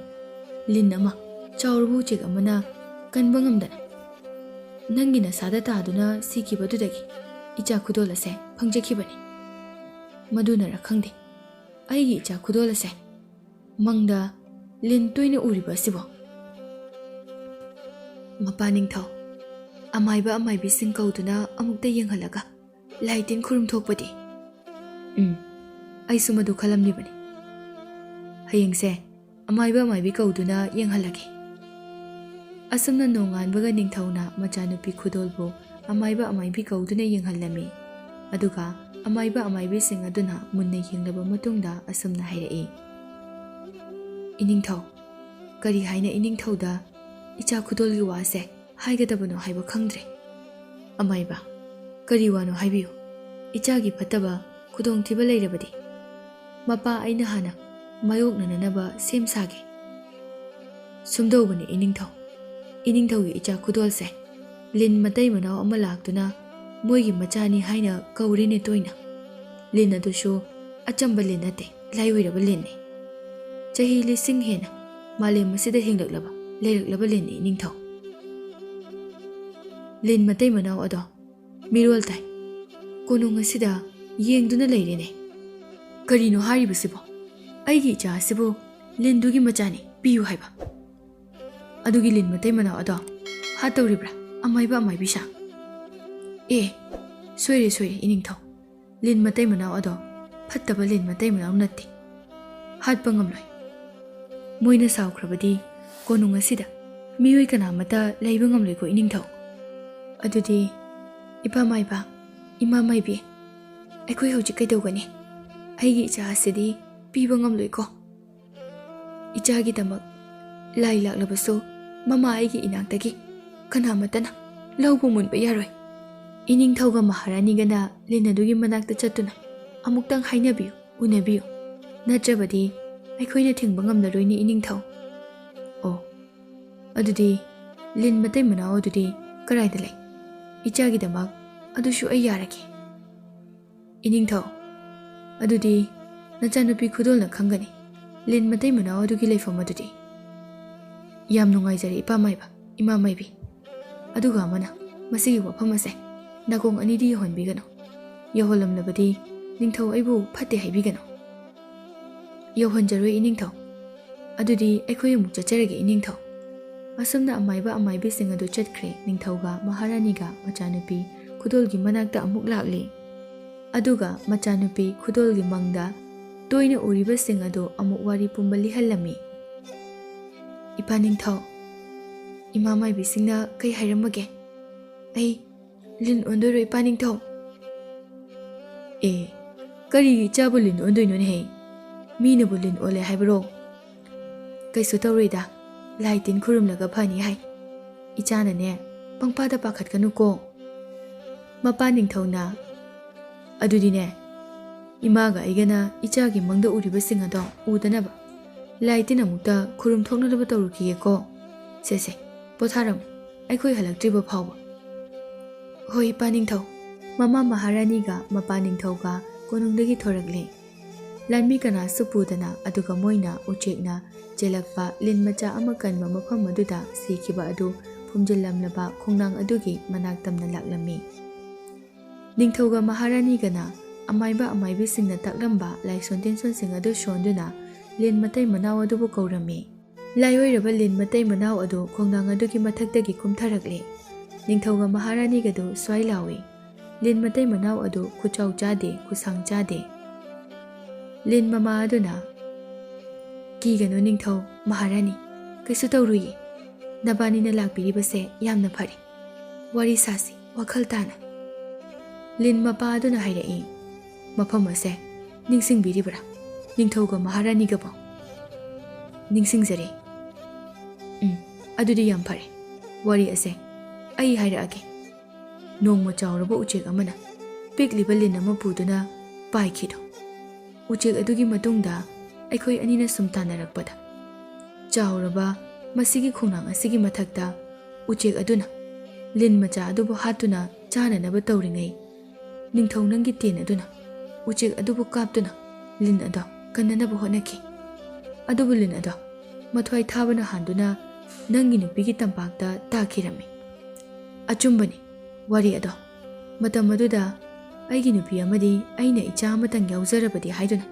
ꯂꯤꯟ ꯑꯃ, ꯆꯥꯎꯔꯕ ꯎꯆꯦꯛ ꯑꯃꯅ ꯀꯟꯕ ꯉꯝꯗꯅ ꯅꯪꯒꯤ ꯅꯁꯥꯗ ꯇꯥꯗꯨꯅ ꯁꯤꯈꯤꯕꯗꯨꯗꯒꯤ ꯏꯆꯥ ꯈꯨꯗꯣꯜ ꯑꯁꯦ ꯐꯪꯖꯈꯤꯕꯅꯤ꯫ ꯃꯗꯨꯅꯔ ꯈꯪꯗꯦ, ꯑꯩꯒꯤ ꯏꯆꯥ ꯈꯨꯗꯣꯜ ꯑꯁꯦ ꯃꯪꯗ ꯂꯤꯟ ꯇꯣꯏꯅ ꯎꯔꯤꯕ ꯑꯁꯤꯕꯣ?" "ꯃꯄꯥ ꯅꯤꯡꯊꯧ, ꯑꯃꯥꯏꯕ ꯑꯃꯥꯏꯕꯤꯁꯤꯡ ꯀꯧꯗꯨꯅ ꯑꯃꯨꯛꯇ ꯌꯦꯡꯍꯜꯂꯒ ꯂꯥꯏ ꯇꯤꯟ ꯈꯨꯔꯨꯝ ꯊꯣꯛꯄꯗꯤ?" "ꯎꯝ, ꯑꯩꯁꯨ ꯃꯗꯨ ꯈꯜꯂꯝꯂꯤꯕꯅꯤ꯫ ꯍꯌꯦꯡꯁꯦ ꯑꯃꯥꯏꯕ ꯑꯃꯥꯏꯕꯤ ꯀꯧꯗꯨꯅ ꯌꯦꯡꯍꯜꯂꯒꯦ꯫" ꯑꯁꯨꯝꯅ ꯅꯣꯡꯉꯥꯟꯕꯒ ꯅꯤꯡꯊꯧꯅ ꯃꯆꯥꯅꯨꯄꯤ ꯈꯨꯗꯣꯜꯕꯨ ꯑꯃꯥꯏꯕ ꯑꯃꯥꯏꯕꯤ ꯀꯧꯗꯨꯅ ꯌꯦꯡꯍꯜꯂꯝꯃꯤ꯫ ꯑꯗꯨꯒ ꯑꯃꯥꯏꯕ ꯑꯃꯥꯏꯕꯤꯁꯤꯡ ꯑꯗꯨꯅ ꯃꯨꯟꯅ ꯌꯦꯡꯂꯕ ꯃꯇꯨꯡꯗ ꯑꯁꯨꯝꯅ ꯍꯥꯏꯔꯛꯏ, "ꯏꯅꯤꯡꯊꯧ, ꯀꯔꯤ ꯍꯥꯏꯅ ꯏꯅꯤꯡꯊꯧꯗ ꯏꯆꯥ ꯈꯨꯗꯣꯜꯒꯤ ꯋꯥꯁꯦ ꯍꯥꯏꯒꯗꯕꯅꯣ ꯍꯥꯏꯕ ꯈꯪꯗ꯭ꯔꯦ꯫ ꯑꯃꯥꯏꯕ, ꯀꯔꯤ ꯋꯥꯅꯣ ꯍꯥꯏꯕꯤꯌꯨ꯫ ꯏꯆꯥꯒꯤ ꯐꯠꯇꯕ ꯈꯨꯗꯣꯡꯊꯤꯕ ꯂꯩꯔꯕꯗꯤ ꯃꯄꯥ ꯑꯩꯅ ꯍꯥꯟꯅ ꯃꯥꯌꯣꯛꯅꯅꯅꯕ ꯁꯦꯝ ꯁꯥꯒꯦ꯫" "ꯁꯨꯝꯗꯧꯕꯅꯤ ꯏꯅꯤꯡꯊꯧ, ꯏꯅꯤꯡꯊꯧꯒꯤ ꯏꯆꯥ ꯈꯨꯗꯣꯜꯁꯦ ꯂꯤꯟ ꯃꯇꯩ ꯃꯅꯥꯎ ꯑꯃ ꯂꯥꯛꯇꯨꯅ ꯃꯣꯏꯒꯤ ꯃꯆꯥꯅꯤ ꯍꯥꯏꯅ ꯀꯧꯔꯦꯅꯦ ꯇꯣꯏꯅ꯫ ꯂꯤꯟ ꯑꯗꯨꯁꯨ ꯑꯆꯝꯕ ꯂꯤꯟ ꯅꯠꯇꯦ, ꯂꯥꯏꯑꯣꯏꯔꯕ ꯂꯤꯟꯅꯤ꯫ ꯆꯍꯤ ꯂꯤꯁꯤꯡ ꯍꯦꯟꯅ ꯃꯥꯂꯦꯝ ꯑꯁꯤꯗ ꯍꯤꯡꯂꯛꯂꯕ, ꯂꯩꯔꯛꯂꯕ ꯂꯤꯟꯅꯤ ꯏꯅꯤꯡꯊꯧ꯫ ꯂꯤꯟ ꯃꯇꯩ ꯃꯅꯥꯎ ꯑꯗꯣ ꯃꯤꯔꯣꯜ ꯇꯥꯏ꯫ ꯀꯣꯅꯨꯡ ꯑꯁꯤꯗ ꯌꯦꯡꯗꯨꯅ ꯂꯩꯔꯦꯅꯦ꯫ ꯀꯔꯤꯅꯣ ꯍꯥꯏꯔꯤꯕꯁꯤꯕꯣ?" "ꯑꯩꯒꯤ ꯏꯆꯥ ꯑꯁꯤꯕꯨ ꯂꯤꯟꯗꯨꯒꯤ ꯃꯆꯥꯅꯤ, ꯄꯤꯌꯨ ꯍꯥꯏꯕ꯫ ꯑꯗꯨꯒꯤ ꯂꯤꯟ ꯃꯇꯩ ꯃꯅꯥꯎ ꯑꯗꯣ ꯍꯥꯠꯇꯧꯔꯤꯕ꯭ꯔꯥ, ꯑꯃꯥꯏꯕ ꯑꯃꯥꯏꯕꯤꯁꯥ?" "ꯑꯦ, ꯁꯣꯏꯔꯦ, ꯁꯣꯏꯔꯦ, ꯏꯅꯤꯡꯊꯧ꯫ ꯂꯤꯟ ꯃꯇꯩ ꯃꯅꯥꯎ ꯑꯗꯣ ꯐꯠꯇꯕ ꯂꯤꯟ ꯃꯇꯩ ꯃꯅꯥꯎ ꯅꯠꯇꯦ꯫ ꯍꯥꯠꯄ ꯉꯝꯂꯣꯏ꯫ ꯃꯣꯏꯅ ꯁꯥꯎꯈ꯭ꯔꯕꯗꯤ ꯀꯣꯅꯨꯡ ꯑꯁꯤꯗ ꯃꯤꯑꯣꯏ ꯀꯅꯥꯃꯠꯇ ꯂꯩꯕ ꯉꯝꯂꯣꯏꯀꯣ, ꯏꯅꯤꯡꯊꯧ꯫ ꯑꯗꯨꯗꯤ ꯏꯄꯥ ꯃꯥꯏꯕ, ꯏꯃꯥ ꯃꯥꯏꯕꯤ, ꯑꯩꯈꯣꯏ ꯍꯧꯖꯤꯛ ꯀꯩꯗꯧꯒꯅꯤ? ꯑꯩꯒꯤ ꯏꯆꯥ ꯑꯁꯤꯗꯤ ꯄꯤꯕ ꯉꯝꯂꯣꯏꯀꯣ꯫ ꯏꯆꯥꯒꯤꯗꯃꯛ ꯂꯥꯏ ꯂꯥꯛꯂꯕꯁꯨ ꯃꯃꯥ ꯑꯩꯒꯤ ꯏꯅꯥꯛꯇꯒꯤ ꯀꯅꯥꯃꯠꯇꯅ ꯂꯧꯕ ꯃꯨꯟꯕ ꯌꯥꯔꯣꯏ꯫" ꯏꯅꯤꯡꯊꯧꯒ ꯃꯍꯥꯔꯥꯅꯤꯒꯅ ꯂꯤꯟ ꯑꯗꯨꯒꯤ ꯃꯅꯥꯛꯇ ꯆꯠꯇꯨꯅ, "ꯑꯃꯨꯛꯇꯪ ꯍꯥꯏꯅꯕꯤꯌꯨ, ꯎꯅꯕꯤꯌꯨ, ꯅꯠꯇ꯭ꯔꯕꯗꯤ ꯑꯩꯈꯣꯏꯅ ꯊꯤꯡꯕ ꯉꯝꯂꯔꯣꯏꯅꯦ, ꯏꯅꯤꯡꯊꯧ꯫" "ꯑꯣ, ꯑꯗꯨꯗꯤ ꯂꯤꯟ ꯃꯇꯩ ꯃꯅꯥꯎ ꯑꯗꯨꯗꯤ ꯀꯗꯥꯏꯗ ꯂꯩ? ꯏꯆꯥꯒꯤꯗꯃꯛ ꯑꯗꯨꯁꯨ ꯑꯩ ꯌꯥꯔꯒꯦ꯫" "ꯏꯅꯤꯡꯊꯧ, ꯑꯗꯨꯗꯤ ꯅꯆꯥꯅꯨꯄꯤ ꯈꯨꯗꯣꯜꯅ ꯈꯪꯒꯅꯤ ꯂꯤꯟ ꯃꯇꯩ ꯃꯅꯥꯎ ꯑꯗꯨꯒꯤ ꯂꯩꯐꯝ ꯑꯗꯨꯗꯤ꯫" "ꯌꯥꯝ ꯅꯨꯡꯉꯥꯏꯖꯔꯦ, ꯏꯄꯥ ꯃꯥꯏꯕ, ꯏꯃꯥ ꯃꯥꯏꯕꯤ꯫ ꯑꯗꯨꯒ ꯑꯃꯅ, ꯃꯁꯤꯒꯤ ꯋꯥꯐꯝ ꯑꯁꯦ ꯅꯥꯀꯣꯡ ꯑꯅꯤꯗꯤ ꯌꯧꯍꯟꯕꯤꯒꯅꯨ꯫ ꯌꯧꯍꯜꯂꯝꯂꯕꯗꯤ ꯅꯤꯡꯊꯧ ꯑꯩꯕꯨ ꯐꯠꯇꯦ ꯍꯥꯏꯕꯤꯒꯅꯨ꯫" "ꯌꯧꯍꯟꯖꯔꯣꯏ, ꯏꯅꯤꯡꯊꯧ꯫ ꯑꯗꯨꯗꯤ ꯑꯩꯈꯣꯏ ꯑꯃꯨꯛ ꯆꯠꯆꯔꯒꯦ, ꯏꯅꯤꯡꯊꯧ꯫" ꯑꯁꯨꯝꯅ ꯑꯃꯥꯏꯕ ꯑꯃꯥꯏꯕꯤꯁꯤꯡ ꯑꯗꯨ ꯆꯠꯈ꯭ꯔꯦ꯫ ꯅꯤꯡꯊꯧꯒ ꯃꯍꯥꯔꯥꯅꯤꯒ ꯃꯆꯥꯅꯨꯄꯤ ꯈꯨꯗꯣꯜꯒꯤ ꯃꯅꯥꯛꯇ ꯑꯃꯨꯛ ꯂꯥꯛꯂꯤ꯫ ꯑꯗꯨꯒ ꯃꯆꯥꯅꯨꯄꯤ ꯈꯨꯗꯣꯜꯒꯤ ꯃꯪꯗ ꯇꯣꯏꯅ ꯎꯔꯤꯕꯁꯤꯡ ꯑꯗꯨ ꯑꯃꯨꯛ ꯋꯥꯔꯤ ꯄꯨꯝꯕ ꯂꯤꯍꯜꯂꯝꯃꯤ꯫ "ꯏꯄꯥ ꯅꯤꯡꯊꯧ, ꯏꯃꯥ ꯃꯥꯏꯕꯤꯁꯤꯡꯅ ꯀꯩ ꯍꯥꯏꯔꯝꯃꯒꯦ? ꯑꯩ ꯂꯤꯟ ꯑꯣꯟꯗꯣꯏꯔꯣ, ꯏꯄꯥ ꯅꯤꯡꯊꯧ?" "ꯑꯦ, ꯀꯔꯤꯒꯤ ꯏꯆꯥꯕꯨ ꯂꯤꯟ ꯑꯣꯟꯗꯣꯏꯅꯣꯅꯦꯍꯦ? ꯃꯤꯅꯕꯨ ꯂꯤꯟ ꯑꯣꯜꯂꯦ ꯍꯥꯏꯕ꯭ꯔꯣ? ꯀꯩꯁꯨ ꯇꯧꯔꯣꯏꯗ, ꯂꯥꯏ ꯇꯤꯟ ꯈꯨꯔꯨꯝꯂꯒ ꯐꯅꯤ ꯍꯥꯏ꯫ ꯏꯆꯥꯅꯅꯦ, ꯄꯪꯄꯥꯗ ꯄꯥꯈꯠꯀꯅꯨꯀꯣ꯫" ꯃꯄꯥ ꯅꯤꯡꯊꯧꯅ, "ꯑꯗꯨꯗꯤꯅꯦ, ꯏꯃꯥꯒ ꯑꯩꯒꯅ ꯏꯆꯥꯒꯤ ꯃꯪꯗ ꯎꯔꯤꯕꯁꯤꯡ ꯑꯗꯣ ꯎꯗꯅꯕ ꯂꯥꯏ ꯇꯤꯟ ꯑꯃꯨꯛꯇ ꯈꯨꯔꯨꯝ ꯊꯣꯛꯅꯅꯕ ꯇꯧꯔꯨꯈꯤꯒꯦꯀꯣ꯫ ꯁꯦ ꯁꯦ, ꯄꯣꯊꯥꯔꯝꯃꯨ, ꯑꯩꯈꯣꯏ ꯍꯜꯂꯛꯇ꯭ꯔꯤꯕ ꯐꯥꯎꯕ꯫" "ꯍꯣꯏ, ꯏꯄꯥ ꯅꯤꯡꯊꯧ꯫" ꯃꯃꯥ ꯃꯍꯥꯔꯥꯅꯤꯒ ꯃꯄꯥ ꯅꯤꯡꯊꯧꯒ ꯀꯣꯅꯨꯡꯗꯒꯤ ꯊꯣꯔꯛꯂꯦ꯫ ꯂꯥꯟꯃꯤ ꯀꯅꯥꯁꯨ ꯄꯨꯗꯅ, ꯑꯗꯨꯒ ꯃꯣꯏꯅ ꯎꯆꯦꯛꯅ ꯆꯦꯜꯂꯛꯄ ꯂꯤꯟ ꯃꯆꯥ ꯑꯃ ꯀꯟꯕ ꯃꯐꯝ ꯑꯗꯨꯗ ꯁꯤꯈꯤꯕ ꯑꯗꯨ ꯐꯨꯝꯖꯤꯜꯂꯝꯂꯕ ꯈꯣꯡꯅꯥꯡ ꯑꯗꯨꯒꯤ ꯃꯅꯥꯛ ꯇꯝꯅ ꯂꯥꯛꯂꯝꯃꯤ꯫ ꯅꯤꯡꯊꯧꯒ ꯃꯍꯥꯔꯥꯅꯤꯒꯅ ꯑꯃꯥꯏꯕ ꯑꯃꯥꯏꯕꯤꯁꯤꯡꯅ ꯇꯥꯛꯂꯝꯕ ꯂꯥꯏꯁꯣꯟ ꯇꯤꯟꯁꯣꯟꯁꯤꯡ ꯑꯗꯨ ꯁꯣꯟꯗꯨꯅ ꯂꯤꯟ ꯃꯇꯩ ꯃꯅꯥꯎ ꯑꯗꯨꯕꯨ ꯀꯧꯔꯝꯃꯤ꯫ ꯂꯥꯏꯑꯣꯏꯔꯕ ꯂꯤꯟ ꯃꯇꯩ ꯃꯅꯥꯎ ꯑꯗꯨ ꯈꯣꯡꯅꯥꯡ ꯑꯗꯨꯒꯤ ꯃꯊꯛꯇꯒꯤ ꯀꯨꯝꯊꯔꯛꯂꯦ꯫ ꯅꯤꯡꯊꯧꯒ ꯃꯍꯥꯔꯥꯅꯤꯒꯗꯨ ꯁ꯭ꯋꯥꯏ ꯂꯥꯎꯏ꯫ ꯂꯤꯟ ꯃꯇꯩ ꯃꯅꯥꯎ ꯑꯗꯨ ꯈꯨꯆꯥꯎ ꯆꯥꯗꯦ, ꯈꯨꯁꯥꯡ ꯆꯥꯗꯦ꯫ ꯂꯤꯟ ꯃꯃꯥ ꯑꯗꯨꯅ, "ꯀꯤꯒꯅꯨ ꯅꯤꯡꯊꯧ, ꯃꯍꯥꯔꯥꯅꯤ, ꯀꯩꯁꯨ ꯇꯧꯔꯨꯏꯌꯦ꯫ ꯅꯕꯥꯅꯤꯅ ꯂꯥꯛꯄꯤꯔꯤꯕꯁꯦ ꯌꯥꯝꯅ ꯐꯔꯦ꯫ ꯋꯥꯔꯤ ꯁꯥꯁꯤ ꯋꯥꯈꯜ ꯇꯥꯅ꯫" ꯂꯤꯟ ꯃꯄꯥ ꯑꯗꯨꯅ ꯍꯥꯏꯔꯛꯏ, "ꯃꯐꯝ ꯑꯁꯦ ꯅꯤꯡꯁꯤꯡꯕꯤꯔꯤꯕ꯭ꯔꯥ? ꯅꯤꯡꯊꯧꯒ ꯃꯍꯥꯔꯥꯅꯤꯒꯕꯣ?" "ꯅꯤꯡꯁꯤꯡꯖꯔꯦ꯫" "ꯎꯝ, ꯑꯗꯨꯗꯤ ꯌꯥꯝ ꯐꯔꯦ꯫ ꯋꯥꯔꯤ ꯑꯁꯦ ꯑꯩ ꯍꯥꯏꯔꯛꯑꯒꯦ꯫ ꯅꯣꯡꯃ ꯆꯥꯎꯔꯕ ꯎꯆꯦꯛ ꯑꯃꯅ ꯄꯤꯛꯂꯤꯕ ꯂꯤꯟ ꯑꯃ ꯄꯨꯗꯨꯅ ꯄꯥꯏꯈꯤꯗꯣ꯫ ꯎꯆꯦꯛ ꯑꯗꯨꯒꯤ ꯃꯇꯨꯡꯗ ꯑꯩꯈꯣꯏ ꯑꯅꯤꯅ ꯁꯨꯝ ꯇꯥꯟꯅꯔꯛꯄꯗ, ꯆꯥꯎꯔꯕ ꯃꯁꯤꯒꯤ ꯈꯣꯡꯅꯥꯡ ꯑꯁꯤꯒꯤ ꯃꯊꯛꯇ ꯎꯆꯦꯛ ꯑꯗꯨꯅ ꯂꯤꯟ ꯃꯆꯥ ꯑꯗꯨꯕꯨ ꯍꯥꯠꯇꯨꯅ ꯆꯥꯅꯅꯕ ꯇꯧꯔꯤꯉꯩ, ꯅꯤꯡꯊꯧ ꯅꯪꯒꯤ ꯇꯦꯟ ꯑꯗꯨꯅ ꯎꯆꯦꯛ ꯑꯗꯨꯕꯨ ꯀꯥꯞꯇꯨꯅ ꯂꯤꯟ ꯑꯗꯣ ꯀꯟꯅꯅꯕ ꯍꯣꯠꯅꯈꯤ꯫ ꯑꯗꯨꯕꯨ ꯂꯤꯟ ꯑꯗꯣ ꯃꯊ꯭ꯋꯥꯏ ꯊꯥꯕꯅ ꯍꯥꯟꯗꯨꯅ ꯅꯪꯒꯤ ꯅꯨꯄꯤꯒꯤ ꯇꯝꯄꯥꯛꯇ ꯇꯥꯈꯤꯔꯝꯃꯤ꯫" "ꯑꯆꯨꯝꯕꯅꯤ ꯋꯥꯔꯤ ꯑꯗꯣ꯫ ꯃꯇꯝ ꯑꯗꯨꯗ ꯑꯩꯒꯤ ꯅꯨꯄꯤ ꯑꯃꯗꯤ ꯑꯩꯅ ꯏꯆꯥ ꯑꯃꯇꯪ ꯌꯥꯎꯖꯔꯕꯗꯤ ꯍꯥꯏꯗꯨꯅ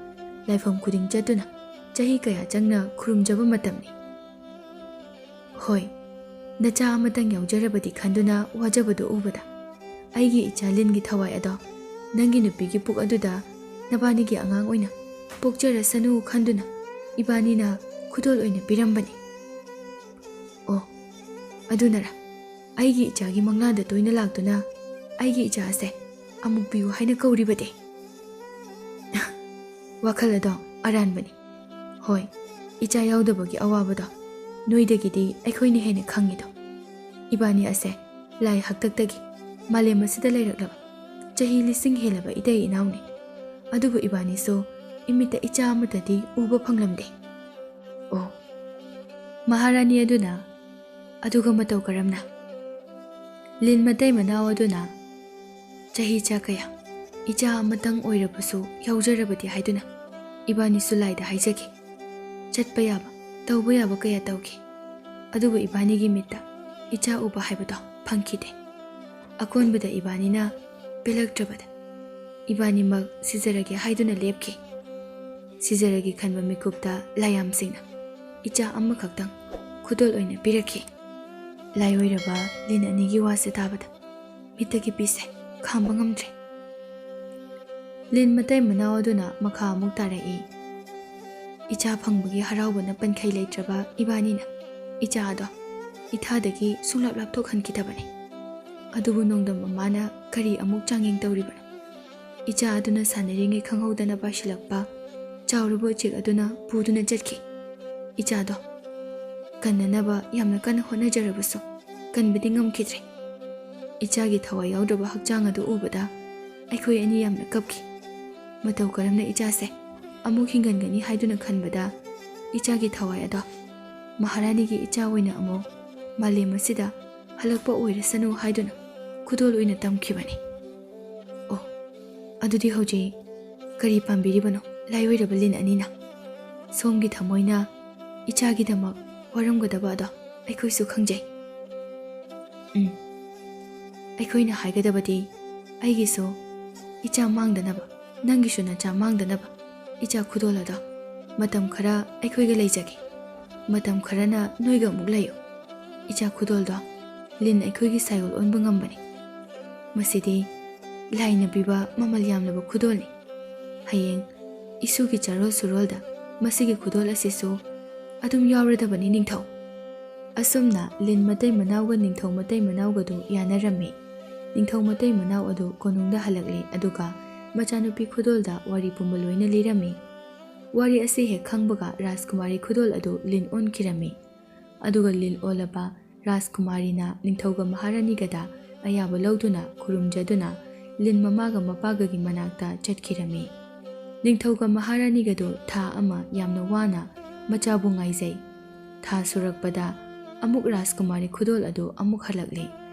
ꯂꯥꯏꯐꯝ ꯈꯨꯗꯤꯡ ꯆꯠꯇꯨꯅ ꯆꯍꯤ ꯀꯌꯥ ꯆꯪꯅ ꯈꯨꯔꯨꯝꯖꯕ ꯃꯇꯝꯅꯤ꯫" "ꯍꯣꯏ, ꯅꯆꯥ ꯑꯃꯇꯪ ꯌꯥꯎꯖꯔꯕꯗꯤ ꯈꯟꯗꯨꯅ ꯋꯥꯖꯕꯗꯨ ꯎꯕꯗ, ꯑꯩꯒꯤ ꯏꯆꯥ ꯂꯤꯟꯒꯤ ꯊꯋꯥꯏ ꯑꯗꯣ ꯅꯪꯒꯤ ꯅꯨꯄꯤꯒꯤ ꯄꯨꯛ ꯑꯗꯨꯗ ꯅꯕꯥꯅꯤꯒꯤ ꯑꯉꯥꯡ ꯑꯣꯏꯅ ꯄꯣꯛꯆꯔꯁꯅꯨ ꯈꯟꯗꯨꯅ ꯏꯕꯥꯅꯤꯅ ꯈꯨꯗꯣꯜ ꯑꯣꯏꯅ ꯄꯤꯔꯝꯕꯅꯤ꯫" "ꯑꯣ, ꯑꯗꯨꯅꯔ ꯑꯩꯒꯤ ꯏꯆꯥꯒꯤ ꯃꯪꯂꯥꯟꯗ ꯇꯣꯏꯅ ꯂꯥꯛꯇꯨꯅ ꯑꯩꯒꯤ ꯏꯆꯥ ꯑꯁꯦ ꯑꯃꯨꯛ ꯄꯤꯌꯨ ꯍꯥꯏꯅ ꯀꯧꯔꯤꯕꯗꯤ?" "ꯋꯥꯈꯜ ꯑꯗꯣ ꯑꯔꯥꯟꯕꯅꯤ꯫ ꯍꯣꯏ, ꯏꯆꯥ ꯌꯥꯎꯗꯕꯒꯤ ꯑꯋꯥꯕꯗꯣ ꯅꯣꯏꯗꯒꯤꯗꯤ ꯑꯩꯈꯣꯏꯅ ꯍꯦꯟꯅ ꯈꯪꯉꯤꯗꯣ꯫ ꯏꯕꯥꯅꯤ ꯑꯁꯦ ꯂꯥꯏ ꯍꯥꯛꯇꯛꯇꯒꯤ ꯃꯥꯂꯦꯝ ꯑꯁꯤꯗ ꯂꯩꯔꯛꯂꯕ ꯆꯍꯤ ꯂꯤꯁꯤꯡ ꯍꯦꯜꯂꯕ ꯏꯇꯩ ꯏꯅꯥꯎꯅꯤ꯫ ꯑꯗꯨꯕꯨ ꯏꯕꯥꯅꯤꯁꯨ ꯏꯃꯤꯠꯇ ꯏꯆꯥ ꯑꯃꯠꯇꯗꯤ ꯎꯕ ꯐꯪꯂꯝꯗꯦ꯫" "ꯑꯣ꯫" ꯃꯍꯥꯔꯥꯅꯤ ꯑꯗꯨꯅ, "ꯑꯗꯨꯒ ꯃꯇꯧ ꯀꯔꯝꯅ?" ꯂꯤꯟ ꯃꯇꯩ ꯃꯅꯥꯎ ꯑꯗꯨꯅ, "ꯆꯍꯤ ꯆꯥ ꯀꯌꯥ, ꯏꯆꯥ ꯑꯃꯇꯪ ꯑꯣꯏꯔꯕꯁꯨ ꯌꯥꯎꯖꯔꯕꯗꯤ ꯍꯥꯏꯗꯨꯅ ꯏꯕꯥꯅꯤꯁꯨ ꯂꯥꯏꯗ ꯍꯥꯏꯖꯈꯤ꯫ ꯆꯠꯄ ꯌꯥꯕ, ꯇꯧꯕ ꯌꯥꯕ ꯀꯌꯥ ꯇꯧꯈꯤ꯫ ꯑꯗꯨꯕꯨ ꯏꯕꯥꯅꯤꯒꯤ ꯃꯤꯠꯇ ꯏꯆꯥ ꯎꯕ ꯍꯥꯏꯕꯗꯣ ꯐꯪꯈꯤꯗꯦ꯫ ꯑꯀꯣꯟꯕꯗ ꯏꯕꯥꯅꯤꯅ ꯄꯦꯜꯂꯛꯇ꯭ꯔꯕꯗ ꯏꯕꯥꯅꯤꯃꯛ ꯁꯤꯖꯔꯒꯦ ꯍꯥꯏꯗꯨꯅ ꯂꯦꯞꯈꯤ꯫" ꯁꯤꯖꯔꯒꯦ ꯈꯟꯕ ꯃꯤꯀꯨꯞꯇ ꯂꯥꯏꯌꯥꯝꯁꯤꯡꯅ ꯏꯆꯥ ꯑꯃꯈꯛꯇꯪ ꯈꯨꯗꯣꯜ ꯑꯣꯏꯅ ꯄꯤꯔꯛꯈꯤ꯫ ꯂꯥꯏꯑꯣꯏꯔꯕ ꯂꯤꯟ ꯑꯅꯤꯒꯤ ꯋꯥꯁꯦ ꯇꯥꯕꯗ ꯃꯤꯠꯇꯒꯤ ꯄꯤꯁꯦ ꯈꯥꯝꯕ ꯉꯝꯗ꯭ꯔꯦ꯫ ꯂꯤꯟ ꯃꯇꯩ ꯃꯅꯥꯎ ꯑꯗꯨꯅ ꯃꯈꯥ ꯑꯃꯨꯛ ꯇꯥꯔꯛꯏ꯫ ꯏꯆꯥ ꯐꯪꯕꯒꯤ ꯍꯔꯥꯎꯕꯅ ꯄꯟꯈꯩ ꯂꯩꯇ꯭ꯔꯕ ꯏꯕꯥꯅꯤꯅ ꯏꯆꯥ ꯑꯗꯣ ꯏꯊꯥꯗꯒꯤ ꯁꯨꯡꯂꯥꯞ ꯂꯥꯞꯊꯣꯛꯍꯟꯈꯤꯗꯕꯅꯤ꯫ ꯑꯗꯨꯕꯨ ꯅꯣꯡꯗꯝ ꯃꯃꯥꯅ ꯀꯔꯤ ꯑꯃꯨꯛ ꯆꯥꯡꯌꯦꯡ ꯇꯧꯔꯤꯕꯅꯣ? ꯏꯆꯥ ꯑꯗꯨꯅ ꯁꯥꯟꯅꯔꯤꯉꯩ ꯈꯪꯍꯧꯗꯅ ꯄꯥꯏꯁꯤꯜꯂꯛꯄ, ꯆꯥꯎꯔꯕ ꯎꯆꯦꯛ ꯑꯗꯨꯅ ꯄꯨꯗꯨꯅ ꯆꯠꯈꯤ꯫ ꯏꯆꯥꯗꯣ ꯀꯟꯅꯅꯕ ꯌꯥꯝꯅ ꯀꯟꯅ ꯍꯣꯠꯅꯖꯔꯕꯁꯨ ꯀꯟꯕꯗꯤ ꯉꯝꯈꯤꯗ꯭ꯔꯦ꯫ ꯏꯆꯥꯒꯤ ꯊꯋꯥꯏ ꯌꯥꯎꯗ꯭ꯔꯕ ꯍꯛꯆꯥꯡ ꯑꯗꯨ ꯎꯕꯗ ꯑꯩꯈꯣꯏ ꯑꯅꯤ ꯌꯥꯝꯅ ꯀꯞꯈꯤ꯫ ꯃꯇꯧ ꯀꯔꯝꯅ ꯏꯆꯥꯁꯦ ꯑꯃꯨꯛ ꯍꯤꯡꯒꯟꯒꯅꯤ ꯍꯥꯏꯗꯨꯅ ꯈꯟꯕꯗ ꯏꯆꯥꯒꯤ ꯊꯋꯥꯏ ꯑꯗꯣ ꯃꯍꯥꯔꯥꯅꯤꯒꯤ ꯏꯆꯥ ꯑꯣꯏꯅ ꯑꯃꯨꯛ ꯃꯥꯂꯦꯝ ꯑꯁꯤꯗ ꯍꯜꯂꯛꯄ ꯑꯣꯏꯔꯁꯅꯨ ꯍꯥꯏꯗꯨꯅ ꯈꯨꯗꯣꯜ ꯑꯣꯏꯅ ꯇꯝꯈꯤꯕꯅꯤ꯫ ꯑꯣ, ꯑꯗꯨꯗꯤ ꯍꯧꯖꯤꯛ ꯀꯔꯤ ꯄꯥꯝꯕꯤꯔꯤꯕꯅꯣ, ꯂꯥꯏꯑꯣꯏꯔꯕ ꯂꯤꯟ ꯑꯅꯤꯅ? ꯁꯣꯝꯒꯤ ꯊꯃꯣꯏꯅ ꯏꯆꯥꯒꯤꯗꯃꯛ ꯋꯥꯔꯝꯒꯗꯕ ꯑꯗꯣ ꯑꯩꯈꯣꯏꯁꯨ ꯈꯪꯖꯩ꯫ ꯎꯝ, ꯑꯩꯈꯣꯏꯅ ꯍꯥꯏꯒꯗꯕꯗꯤ ꯑꯩꯒꯤꯁꯨ ꯏꯆꯥ ꯃꯥꯡꯗꯅꯕ, ꯅꯪꯒꯤꯁꯨ ꯅꯆꯥ ꯃꯥꯡꯗꯅꯕ ꯏꯆꯥ ꯈꯨꯗꯣꯜ ꯑꯗꯣ ꯃꯇꯝ ꯈꯔ ꯑꯩꯈꯣꯏꯒ ꯂꯩꯖꯒꯦ, ꯃꯇꯝ ꯈꯔꯅ ꯅꯣꯏꯒ ꯑꯃꯨꯛ ꯂꯩꯌꯨ꯫ ꯏꯆꯥ ꯈꯨꯗꯣꯜꯗꯣ ꯂꯤꯟ ꯑꯩꯈꯣꯏꯒꯤ ꯁꯥꯏꯑꯣꯜ ꯑꯣꯟꯕ ꯉꯝꯕꯅꯤ꯫ ꯃꯁꯤꯗꯤ ꯂꯥꯏꯅ ꯄꯤꯕ ꯃꯃꯜ ꯌꯥꯝꯂꯕ ꯈꯨꯗꯣꯜꯅꯤ꯫ ꯍꯌꯦꯡ ꯏꯁꯨꯒꯤ ꯆꯥꯔꯣꯜ ꯁꯨꯔꯣꯜꯗ ꯃꯁꯤꯒꯤ ꯈꯨꯗꯣꯜ ꯑꯁꯤꯁꯨ ꯑꯗꯨꯝ ꯌꯥꯎꯔꯗꯕꯅꯤ ꯅꯤꯡꯊꯧ꯫ ꯑꯁꯨꯝꯅ ꯂꯤꯟ ꯃꯇꯩ ꯃꯅꯥꯎꯒ ꯅꯤꯡꯊꯧ ꯃꯇꯩ ꯃꯅꯥꯎꯒꯗꯨ ꯌꯥꯅꯔꯝꯃꯤ꯫ ꯅꯤꯡꯊꯧ ꯃꯇꯩ ꯃꯅꯥꯎ ꯑꯗꯨ ꯀꯣꯅꯨꯡꯗ ꯍꯜꯂꯛꯂꯦ, ꯑꯗꯨꯒ ꯃꯆꯥꯅꯨꯄꯤ ꯈꯨꯗꯣꯜꯗ ꯋꯥꯔꯤ ꯄꯨꯝꯕ ꯂꯣꯏꯅ ꯂꯤꯔꯝꯃꯤ꯫ ꯋꯥꯔꯤ ꯑꯁꯤ ꯍꯦꯛ ꯈꯪꯕꯒ ꯔꯥꯖꯀꯨꯃꯥꯔꯤ ꯈꯨꯗꯣꯜ ꯑꯗꯨ ꯂꯤꯟ ꯑꯣꯟꯈꯤꯔꯝꯃꯤ꯫ ꯑꯗꯨꯒ ꯂꯤꯟ ꯑꯣꯜꯂꯕ ꯔꯥꯖꯀꯨꯃꯥꯔꯤꯅ ꯅꯤꯡꯊꯧꯒ ꯃꯍꯥꯔꯥꯅꯤꯒꯗ ꯑꯌꯥꯕ ꯂꯧꯗꯨꯅ ꯈꯨꯔꯨꯝꯖꯗꯨꯅ ꯂꯤꯟ ꯃꯃꯥꯒ ꯃꯄꯥꯒꯒꯤ ꯃꯅꯥꯛꯇ ꯆꯠꯈꯤꯔꯝꯃꯤ꯫ ꯅꯤꯡꯊꯧꯒ ꯃꯍꯥꯔꯥꯅꯤꯒꯗꯨ ꯊꯥ ꯑꯃ ꯌꯥꯝꯅ ꯋꯥꯅ ꯃꯆꯥꯕꯨ ꯉꯥꯏꯖꯩ꯫ ꯊꯥ ꯁꯨꯔꯛꯄꯗ ꯑꯃꯨꯛ ꯔꯥꯖꯀꯨꯃꯥꯔꯤ ꯈꯨꯗꯣꯜ ꯑꯗꯨ ꯑꯃꯨꯛ ꯍꯜꯂꯛꯂꯦ꯫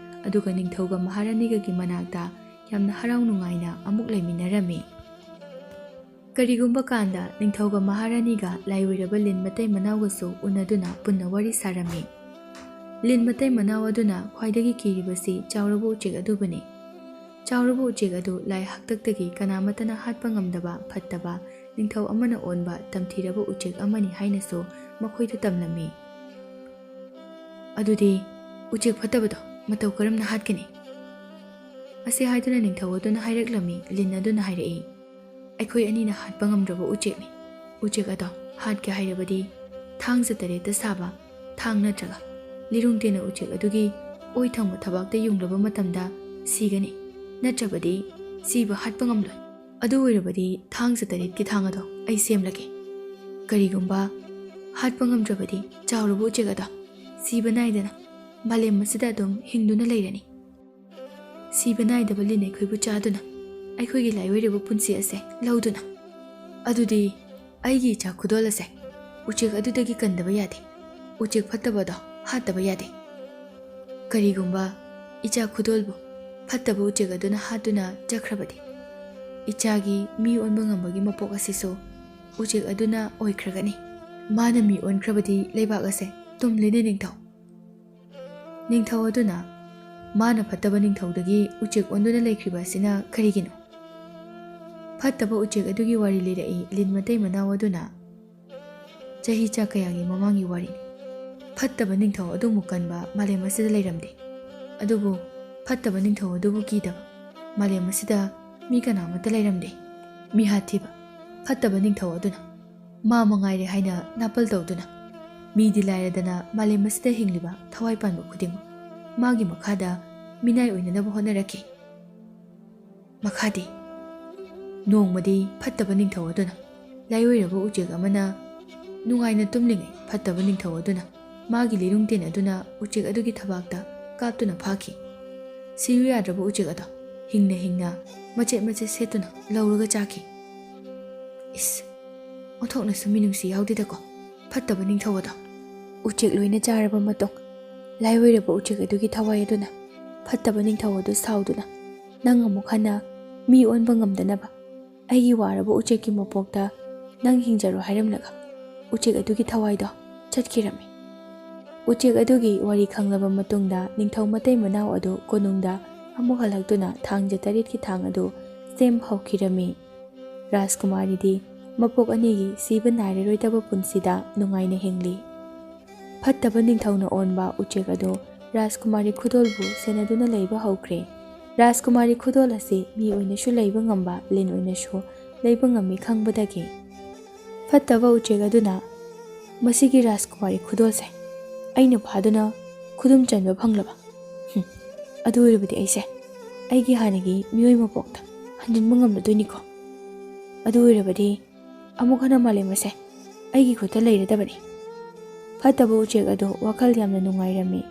ꯑꯗꯨꯒ ꯅꯤꯡꯊꯧꯒ ꯃꯍꯥꯔꯥꯅꯤꯒꯒꯤ ꯃꯅꯥꯛꯇ ꯌꯥꯝꯅ ꯍꯔꯥꯎ ꯅꯨꯡꯉꯥꯏꯅ ꯑꯃꯨꯛ ꯂꯩꯃꯤꯟꯅꯔꯝꯃꯤ꯫ ꯀꯔꯤꯒꯨꯝꯕ ꯀꯥꯟꯗ ꯅꯤꯡꯊꯧꯒ ꯃꯍꯥꯔꯥꯅꯤꯒ ꯂꯥꯏꯑꯣꯏꯔꯕ ꯂꯤꯟ ꯃꯇꯩ ꯃꯅꯥꯎꯒꯁꯨ ꯎꯅꯗꯨꯅ ꯄꯨꯟꯅ ꯋꯥꯔꯤ ꯁꯥꯔꯝꯃꯤ꯫ ꯂꯤꯟ ꯃꯇꯩ ꯃꯅꯥꯎ ꯑꯗꯨꯅ ꯈ꯭ꯋꯥꯏꯗꯒꯤ ꯀꯤꯔꯤꯕꯁꯤ ꯆꯥꯎꯔꯕ ꯎꯆꯦꯛ ꯑꯗꯨꯕꯨꯅꯤ꯫ ꯆꯥꯎꯔꯕ ꯎꯆꯦꯛ ꯑꯗꯨ ꯂꯥꯏ ꯍꯥꯛꯇꯛꯇꯒꯤ ꯀꯅꯥꯃꯠꯇꯅ ꯍꯥꯠꯄ ꯉꯝꯗꯕ ꯐꯠꯇꯕ ꯅꯤꯡꯊꯧ ꯑꯃꯅ ꯑꯣꯟꯕ ꯇꯝꯊꯤꯔꯕ ꯎꯆꯦꯛ ꯑꯃꯅꯤ ꯍꯥꯏꯅꯁꯨ ꯃꯈꯣꯏꯗ ꯇꯝꯂꯝꯃꯤ꯫ "ꯑꯗꯨꯗꯤ ꯎꯆꯦꯛ ꯐꯠꯇꯕꯗꯣ ꯃꯇꯧ ꯀꯔꯝꯅ ꯍꯥꯠꯀꯅꯤ?" ꯑꯁꯤ ꯍꯥꯏꯗꯨꯅ ꯅꯤꯡꯊꯧ ꯑꯗꯨꯅ ꯍꯥꯏꯔꯛꯂꯝꯃꯤ꯫ ꯂꯤꯟ ꯑꯗꯨꯅ ꯍꯥꯏꯔꯛꯏ, "ꯑꯩꯈꯣꯏ ꯑꯅꯤꯅ ꯍꯥꯠꯄ ꯉꯝꯗ꯭ꯔꯕ ꯎꯆꯦꯛꯅꯤ꯫ ꯎꯆꯦꯛ ꯑꯗꯣ ꯍꯥꯠꯀꯦ ꯍꯥꯏꯔꯕꯗꯤ ꯊꯥꯡꯖ ꯇꯔꯦꯠꯇ ꯁꯥꯕ ꯊꯥꯡ ꯅꯠꯇ꯭ꯔꯒ ꯂꯤꯔꯨꯡ ꯇꯦꯟꯅ ꯎꯆꯦꯛ ꯑꯗꯨꯒꯤ ꯑꯣꯏ ꯊꯪꯕ ꯊꯕꯥꯛꯇ ꯌꯨꯡꯂꯕ ꯃꯇꯝꯗ ꯁꯤꯒꯅꯤ, ꯅꯠꯇ꯭ꯔꯕꯗꯤ ꯁꯤꯕ ꯍꯥꯠꯄ ꯉꯝꯂꯣꯏ꯫ ꯑꯗꯨ ꯑꯣꯏꯔꯕꯗꯤ ꯊꯥꯡꯖ ꯇꯔꯦꯠꯀꯤ ꯊꯥꯡ ꯑꯗꯣ ꯑꯩ ꯁꯦꯝꯂꯒꯦ꯫ ꯀꯔꯤꯒꯨꯝꯕ ꯍꯥꯠꯄ ꯉꯝꯗ꯭ꯔꯕꯗꯤ ꯆꯥꯎꯔꯕ ꯎꯆꯦꯛ ꯑꯗꯣ ꯁꯤꯕ ꯅꯥꯏꯗꯅ ꯃꯥꯂꯦꯝ ꯑꯁꯤꯗ ꯑꯗꯨꯝ ꯍꯤꯡꯗꯨꯅ ꯂꯩꯔꯅꯤ꯫ ꯁꯤꯕ ꯅꯥꯏꯗꯕ ꯂꯤꯟ ꯑꯩꯈꯣꯏꯕꯨ ꯆꯥꯗꯨꯅ ꯑꯩꯈꯣꯏꯒꯤ ꯂꯥꯏꯑꯣꯏꯔꯕ ꯄꯨꯟꯁꯤ ꯑꯁꯦ ꯂꯧꯗꯨꯅ꯫ ꯑꯗꯨꯗꯤ ꯑꯩꯒꯤ ꯏꯆꯥ ꯈꯨꯗꯣꯜ ꯑꯁꯦ ꯎꯆꯦꯛ ꯑꯗꯨꯗꯒꯤ ꯀꯟꯗꯕ ꯌꯥꯗꯦ꯫ ꯎꯆꯦꯛ ꯐꯠꯇꯕꯗꯣ ꯍꯥꯠꯇꯕ ꯌꯥꯗꯦ꯫ ꯀꯔꯤꯒꯨꯝꯕ ꯏꯆꯥ ꯈꯨꯗꯣꯜꯕꯨ ꯐꯠꯇꯕ ꯎꯆꯦꯛ ꯑꯗꯨꯅ ꯍꯥꯠꯇꯨꯅ ꯆꯠꯈ꯭ꯔꯕꯗꯤ, ꯏꯆꯥꯒꯤ ꯃꯤ ꯑꯣꯟꯕ ꯉꯝꯕꯒꯤ ꯃꯄꯣꯛ ꯑꯁꯤꯁꯨ ꯎꯆꯦꯛ ꯑꯗꯨꯅ ꯑꯣꯏꯈ꯭ꯔꯒꯅꯤ꯫ ꯃꯥꯅ ꯃꯤ ꯑꯣꯟꯈ꯭ꯔꯕꯗꯤ ꯂꯩꯕꯥꯛ ꯑꯁꯦ ꯇꯨꯝꯂꯦꯅꯦ ꯅꯤꯡꯊꯧ꯫" ꯅꯤꯡꯊꯧ ꯑꯗꯨꯅ ꯃꯥꯅ ꯐꯠꯇꯕ ꯅꯤꯡꯊꯧꯗꯒꯤ ꯎꯆꯦꯛ ꯑꯣꯟꯗꯨꯅ ꯂꯩꯈ꯭ꯔꯤꯕ ꯑꯁꯤꯅ ꯀꯔꯤꯒꯤꯅꯣ? ꯐꯠꯇꯕ ꯎꯆꯦꯛ ꯑꯗꯨꯒꯤ ꯋꯥꯔꯤ ꯂꯤꯔꯛꯏ ꯂꯤꯟ ꯃꯇꯩ ꯃꯅꯥꯎ ꯑꯗꯨꯅ꯫ ꯆꯍꯤ ꯆꯥ ꯀꯌꯥꯒꯤ ꯃꯃꯥꯡꯒꯤ ꯋꯥꯔꯤꯅꯤ꯫ ꯐꯠꯇꯕ ꯅꯤꯡꯊꯧ ꯑꯗꯨꯃꯨꯛ ꯀꯟꯕ ꯃꯥꯂꯦꯝ ꯑꯁꯤꯗ ꯂꯩꯔꯝꯗꯦ꯫ ꯑꯗꯨꯕꯨ ꯐꯠꯇꯕ ꯅꯤꯡꯊꯧ ꯑꯗꯨꯕꯨ ꯀꯤꯗꯕ ꯃꯥꯂꯦꯝ ꯑꯁꯤꯗ ꯃꯤ ꯀꯅꯥꯃꯠꯇ ꯂꯩꯔꯝꯗꯦ꯫ ꯃꯤꯍꯥꯠ ꯊꯤꯕ ꯐꯠꯇꯕ ꯅꯤꯡꯊꯧ ꯑꯗꯨꯅ ꯃꯥ ꯃꯉꯥꯏꯔꯦ ꯍꯥꯏꯅ ꯅꯥꯄꯜ ꯇꯧꯗꯨꯅ, ꯃꯤꯗꯤ ꯂꯥꯏꯔꯗꯅ ꯃꯥꯂꯦꯝ ꯑꯁꯤꯗ ꯍꯤꯡꯂꯤꯕ ꯊꯋꯥꯏ ꯄꯥꯟꯕ ꯈꯨꯗꯤꯡꯃꯛ ꯃꯥꯒꯤ ꯃꯈꯥꯗ ꯃꯤꯅꯥꯏ ꯑꯣꯏꯅꯅꯕ ꯍꯣꯠꯅꯔꯛꯈꯤ꯫ ꯃꯈꯥꯗꯤ, ꯅꯣꯡꯃꯗꯤ ꯐꯠꯇꯕ ꯅꯤꯡꯊꯧ ꯑꯗꯨꯅ ꯂꯥꯏꯑꯣꯏꯔꯕ ꯎꯆꯦꯛ ꯑꯃꯅ ꯅꯨꯡꯉꯥꯏꯅ ꯇꯨꯝꯂꯤꯉꯩ, ꯐꯠꯇꯕ ꯅꯤꯡꯊꯧ ꯑꯗꯨꯅ ꯃꯥꯒꯤ ꯂꯤꯔꯨꯡ ꯇꯦꯟ ꯑꯗꯨꯅ ꯎꯆꯦꯛ ꯑꯗꯨꯒꯤ ꯊꯕꯥꯛꯇ ꯀꯥꯞꯇꯨꯅ ꯐꯥꯈꯤ꯫ ꯁꯤꯌꯨ ꯌꯥꯗ꯭ꯔꯕ ꯎꯆꯦꯛ ꯑꯗꯣ ꯍꯤꯡꯅ ꯍꯤꯡꯅ ꯃꯆꯦꯠ ꯃꯆꯦꯠ ꯁꯦꯠꯇꯨꯅ ꯂꯧꯔꯒ ꯆꯥꯈꯤ꯫ ꯏꯁ, ꯑꯣꯟꯊꯣꯛꯅꯁꯨ ꯃꯤꯅꯨꯡꯁꯤ ꯌꯥꯎꯗꯦꯗꯀꯣ ꯐꯠꯇꯕ ꯅꯤꯡꯊꯧ ꯑꯗꯣ꯫ ꯎꯆꯦꯛ ꯂꯣꯏꯅ ꯆꯥꯔꯕ ꯃꯇꯨꯡ, ꯂꯥꯏꯑꯣꯏꯔꯕ ꯎꯆꯦꯛ ꯑꯗꯨꯒꯤ ꯊꯋꯥꯏ ꯑꯗꯨꯅ ꯐꯠꯇꯕ ꯅꯤꯡꯊꯧ ꯑꯗꯨ ꯁꯥꯎꯗꯨꯅ, "ꯅꯪ ꯑꯃꯨꯛ ꯍꯟꯅ ꯃꯤ ꯑꯣꯟꯕ ꯉꯝꯗꯅꯕ ꯑꯩꯒꯤ ꯋꯥꯔꯕ ꯎꯆꯦꯛꯀꯤ ꯃꯄꯣꯛꯇ ꯅꯪ ꯍꯤꯡꯖꯔꯣ" ꯍꯥꯏꯔꯝꯂꯒ ꯎꯆꯦꯛ ꯑꯗꯨꯒꯤ ꯊꯋꯥꯏꯗꯣ ꯆꯠꯈꯤꯔꯝꯃꯤ꯫ ꯎꯆꯦꯛ ꯑꯗꯨꯒꯤ ꯋꯥꯔꯤ ꯈꯪꯂꯕ ꯃꯇꯨꯡꯗ ꯅꯤꯡꯊꯧ ꯃꯇꯩ ꯃꯅꯥꯎ ꯑꯗꯨ ꯀꯣꯅꯨꯡꯗ ꯑꯃꯨꯛ ꯍꯜꯂꯛꯇꯨꯅ ꯊꯥꯡꯖ ꯇꯔꯦꯠꯀꯤ ꯊꯥꯡ ꯑꯗꯨ ꯁꯦꯝ ꯍꯧꯈꯤꯔꯝꯃꯤ꯫ ꯔꯥꯖꯀꯨꯃꯥꯔꯤꯗꯤ ꯃꯄꯣꯛ ꯑꯅꯤꯒꯤ ꯁꯤꯕ ꯅꯥꯏꯔꯔꯣꯏꯗꯕ ꯄꯨꯟꯁꯤꯗ ꯅꯨꯡꯉꯥꯏꯅ ꯍꯤꯡꯂꯤ꯫ ꯐꯠꯇꯕ ꯅꯤꯡꯊꯧꯅ ꯑꯣꯟꯕ ꯎꯆꯦꯛ ꯑꯗꯨ ꯔꯥꯖꯀꯨꯃꯥꯔꯤ ꯈꯨꯗꯣꯜꯕꯨ ꯁꯦꯟꯅꯗꯨꯅ ꯂꯩꯕ ꯍꯧꯈ꯭ꯔꯦ꯫ ꯔꯥꯖꯀꯨꯃꯥꯔꯤ ꯈꯨꯗꯣꯜ ꯑꯁꯤ ꯃꯤ ꯑꯣꯏꯅꯁꯨ ꯂꯩꯕ ꯉꯝꯕ, ꯂꯤꯟ ꯑꯣꯏꯅꯁꯨ ꯂꯩꯕ ꯉꯝꯃꯤ ꯈꯪꯕꯗꯒꯤ ꯐꯠꯇꯕ ꯎꯆꯦꯛ ꯑꯗꯨꯅ, "ꯃꯁꯤꯒꯤ ꯔꯥꯖꯀꯨꯃꯥꯔꯤ ꯈꯨꯗꯣꯜꯁꯦ ꯑꯩꯅ ꯐꯥꯗꯨꯅ ꯈꯨꯗꯨꯝ ꯆꯟꯕ ꯐꯪꯂꯕ? ꯍꯨꯝ, ꯑꯗꯨ ꯑꯣꯏꯔꯕꯗꯤ ꯑꯩꯁꯦ ꯑꯩꯒꯤ ꯍꯥꯟꯅꯒꯤ ꯃꯤꯑꯣꯏ ꯃꯄꯣꯛꯇ ꯍꯟꯖꯤꯟꯕ ꯉꯝꯂꯗꯣꯏꯅꯤꯀꯣ꯫ ꯑꯗꯨ ꯑꯣꯏꯔꯕꯗꯤ ꯑꯃꯨꯛ ꯍꯟꯅ ꯃꯥꯂꯦꯝ ꯑꯁꯦ ꯑꯩꯒꯤ ꯈꯨꯠꯇ ꯂꯩꯔꯗꯕꯅꯤ꯫" ꯐꯠꯇꯕ ꯎꯆꯦꯛ ꯑꯗꯨ ꯋꯥꯈꯜ ꯌꯥꯝꯅ ꯅꯨꯡꯉꯥꯏꯔꯝꯃꯤ꯫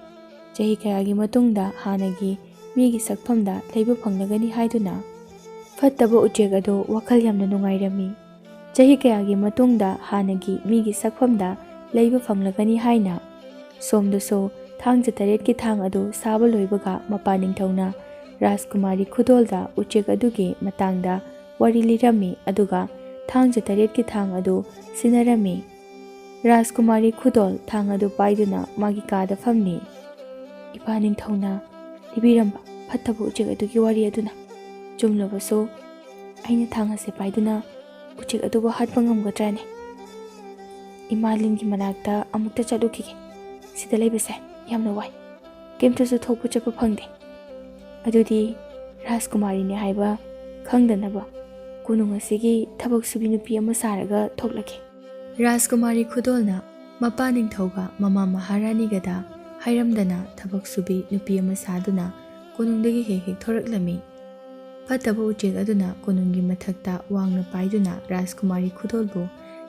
ꯆꯍꯤ ꯀꯌꯥꯒꯤ ꯃꯇꯨꯡꯗ ꯍꯥꯟꯅꯒꯤ ꯃꯤꯒꯤ ꯁꯛꯐꯝꯗ ꯂꯩꯕ ꯐꯪꯂꯒꯅꯤ ꯍꯥꯏꯗꯨꯅ ꯐꯠꯇꯕ ꯎꯆꯦꯛ ꯑꯗꯨ ꯋꯥꯈꯜ ꯌꯥꯝꯅ ꯅꯨꯡꯉꯥꯏꯔꯝꯃꯤ꯫ ꯆꯍꯤ ꯀꯌꯥꯒꯤ ꯃꯇꯨꯡꯗ ꯍꯥꯟꯅꯒꯤ ꯃꯤꯒꯤ ꯁꯛꯐꯝꯗ ꯂꯩꯕ ꯐꯪꯂꯒꯅꯤ ꯍꯥꯏꯅ ꯁꯣꯝꯗꯁꯨ ꯊꯥꯡꯖ ꯇꯔꯦꯠꯀꯤ ꯊꯥꯡ ꯑꯗꯨ ꯁꯥꯕ ꯂꯣꯏꯕꯒ ꯃꯄꯥ ꯅꯤꯡꯊꯧꯅ ꯔꯥꯖꯀꯨꯃꯥꯔꯤ ꯈꯨꯗꯣꯜꯗ ꯎꯆꯦꯛ ꯑꯗꯨꯒꯤ ꯃꯇꯥꯡꯗ ꯋꯥꯔꯤ ꯂꯤꯔꯝꯃꯤ꯫ ꯑꯗꯨꯒ ꯊꯥꯡꯖ ꯇꯔꯦꯠꯀꯤ ꯊꯥꯡ ꯑꯗꯨ ꯁꯤꯟꯅꯔꯝꯃꯤ꯫ ꯔꯥꯖꯀꯨꯃꯥꯔꯤ ꯈꯨꯗꯣꯜ ꯊꯥꯡ ꯑꯗꯨ ꯄꯥꯏꯗꯨꯅ ꯃꯥꯒꯤ ꯀꯥꯗ ꯐꯝꯂꯤ꯫ ꯏꯄꯥ ꯅꯤꯡꯊꯧꯅ ꯂꯤꯕꯤꯔꯝꯕ ꯐꯠꯇꯕ ꯎꯆꯦꯛ ꯑꯗꯨꯒꯤ ꯋꯥꯔꯤ ꯑꯗꯨꯅ ꯆꯨꯝꯂꯕꯁꯨ, ꯑꯩꯅ ꯊꯥꯡ ꯑꯁꯤ ꯄꯥꯏꯗꯨꯅ ꯎꯆꯦꯛ ꯑꯗꯨꯕꯨ ꯍꯥꯠꯄ ꯉꯝꯒꯗ꯭ꯔꯥꯅꯦ? ꯏꯃꯥ ꯂꯤꯟꯒꯤ ꯃꯅꯥꯛꯇ ꯑꯃꯨꯛꯇ ꯆꯠꯂꯨꯈꯤꯒꯦ꯫ ꯁꯤꯗ ꯂꯩꯕꯁꯦ ꯌꯥꯝꯅ ꯋꯥꯏ꯫ ꯀꯩꯝꯇꯁꯨ ꯊꯣꯛꯄ ꯆꯠꯄ ꯐꯪꯗꯦ꯫ ꯑꯗꯨꯗꯤ ꯔꯥꯖꯀꯨꯃꯥꯔꯤꯅꯦ ꯍꯥꯏꯕ ꯈꯪꯗꯅꯕ ꯀꯣꯅꯨꯡ ꯑꯁꯤꯒꯤ ꯊꯕꯛ ꯁꯨꯕꯤ ꯅꯨꯄꯤ ꯑꯃ ꯁꯥꯔꯒ ꯊꯣꯛꯂꯒꯦ꯫ ꯔꯥꯖꯀꯨꯃꯥꯔꯤ ꯈꯨꯗꯣꯜꯅ ꯃꯄꯥ ꯅꯤꯡꯊꯧꯒ ꯃꯃꯥ ꯃꯍꯥꯔꯥꯅꯤꯒꯗ ꯍꯥꯏꯔꯝꯗꯅ ꯊꯕꯛ ꯁꯨꯕꯤ ꯅꯨꯄꯤ ꯑꯃ ꯁꯥꯗꯨꯅ ꯀꯣꯅꯨꯡꯗꯒꯤ ꯍꯦꯛ ꯍꯦꯛ ꯊꯣꯔꯛꯂꯝꯃꯤ꯫ ꯐꯠꯇꯕ ꯎꯆꯦꯛ ꯑꯗꯨꯅ ꯀꯣꯅꯨꯡꯒꯤ ꯃꯊꯛꯇ ꯋꯥꯡꯅ ꯄꯥꯏꯗꯨꯅ ꯔꯥꯖꯀꯨꯃꯥꯔꯤ ꯈꯨꯗꯣꯜꯕꯨ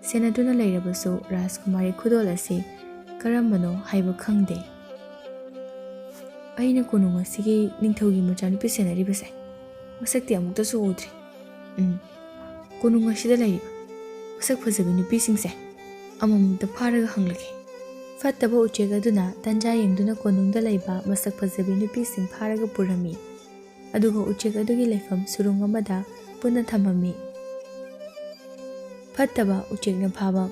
ꯁꯦꯟꯅꯗꯨꯅ ꯂꯩꯔꯕꯁꯨ, ꯔꯥꯖꯀꯨꯃꯥꯔꯤ ꯈꯨꯗꯣꯜ ꯑꯁꯤ ꯀꯔꯝꯕꯅꯣ ꯍꯥꯏꯕ ꯈꯪꯗꯦ꯫ ꯑꯩꯅ ꯀꯣꯅꯨꯡ ꯑꯁꯤꯒꯤ ꯅꯤꯡꯊꯧꯒꯤ ꯃꯆꯥꯅꯨꯄꯤ ꯁꯦꯟꯅꯔꯤꯕꯁꯦ ꯃꯁꯛꯇꯤ ꯑꯃꯨꯛꯇꯁꯨ ꯎꯗ꯭ꯔꯤ꯫ ꯎꯝ, ꯀꯣꯅꯨꯡ ꯑꯁꯤꯗ ꯂꯩꯔꯤꯕ ꯃꯁꯛ ꯐꯖꯕꯤ ꯅꯨꯄꯤꯁꯤꯡꯁꯦ ꯑꯃꯃꯝꯇ ꯐꯥꯔꯒ ꯍꯪꯂꯒꯦ꯫ ꯐꯠꯇꯕ ꯎꯆꯦꯛ ꯑꯗꯨꯅ ꯇꯟꯖꯥ ꯌꯦꯡꯗꯨꯅ ꯀꯣꯅꯨꯡꯗ ꯂꯩꯕ ꯃꯁꯛ ꯐꯖꯕꯤ ꯅꯨꯄꯤꯁꯤꯡ ꯐꯥꯔꯒ ꯄꯨꯔꯝꯃꯤ꯫ ꯑꯗꯨꯒ ꯎꯆꯦꯛ ꯑꯗꯨꯒꯤ ꯂꯩꯐꯝ ꯁꯨꯔꯨꯡ ꯑꯃꯗ ꯄꯨꯟꯅ ꯊꯝꯃꯝꯃꯤ꯫ ꯐꯠꯇꯕ ꯎꯆꯦꯛꯅ ꯐꯥꯕ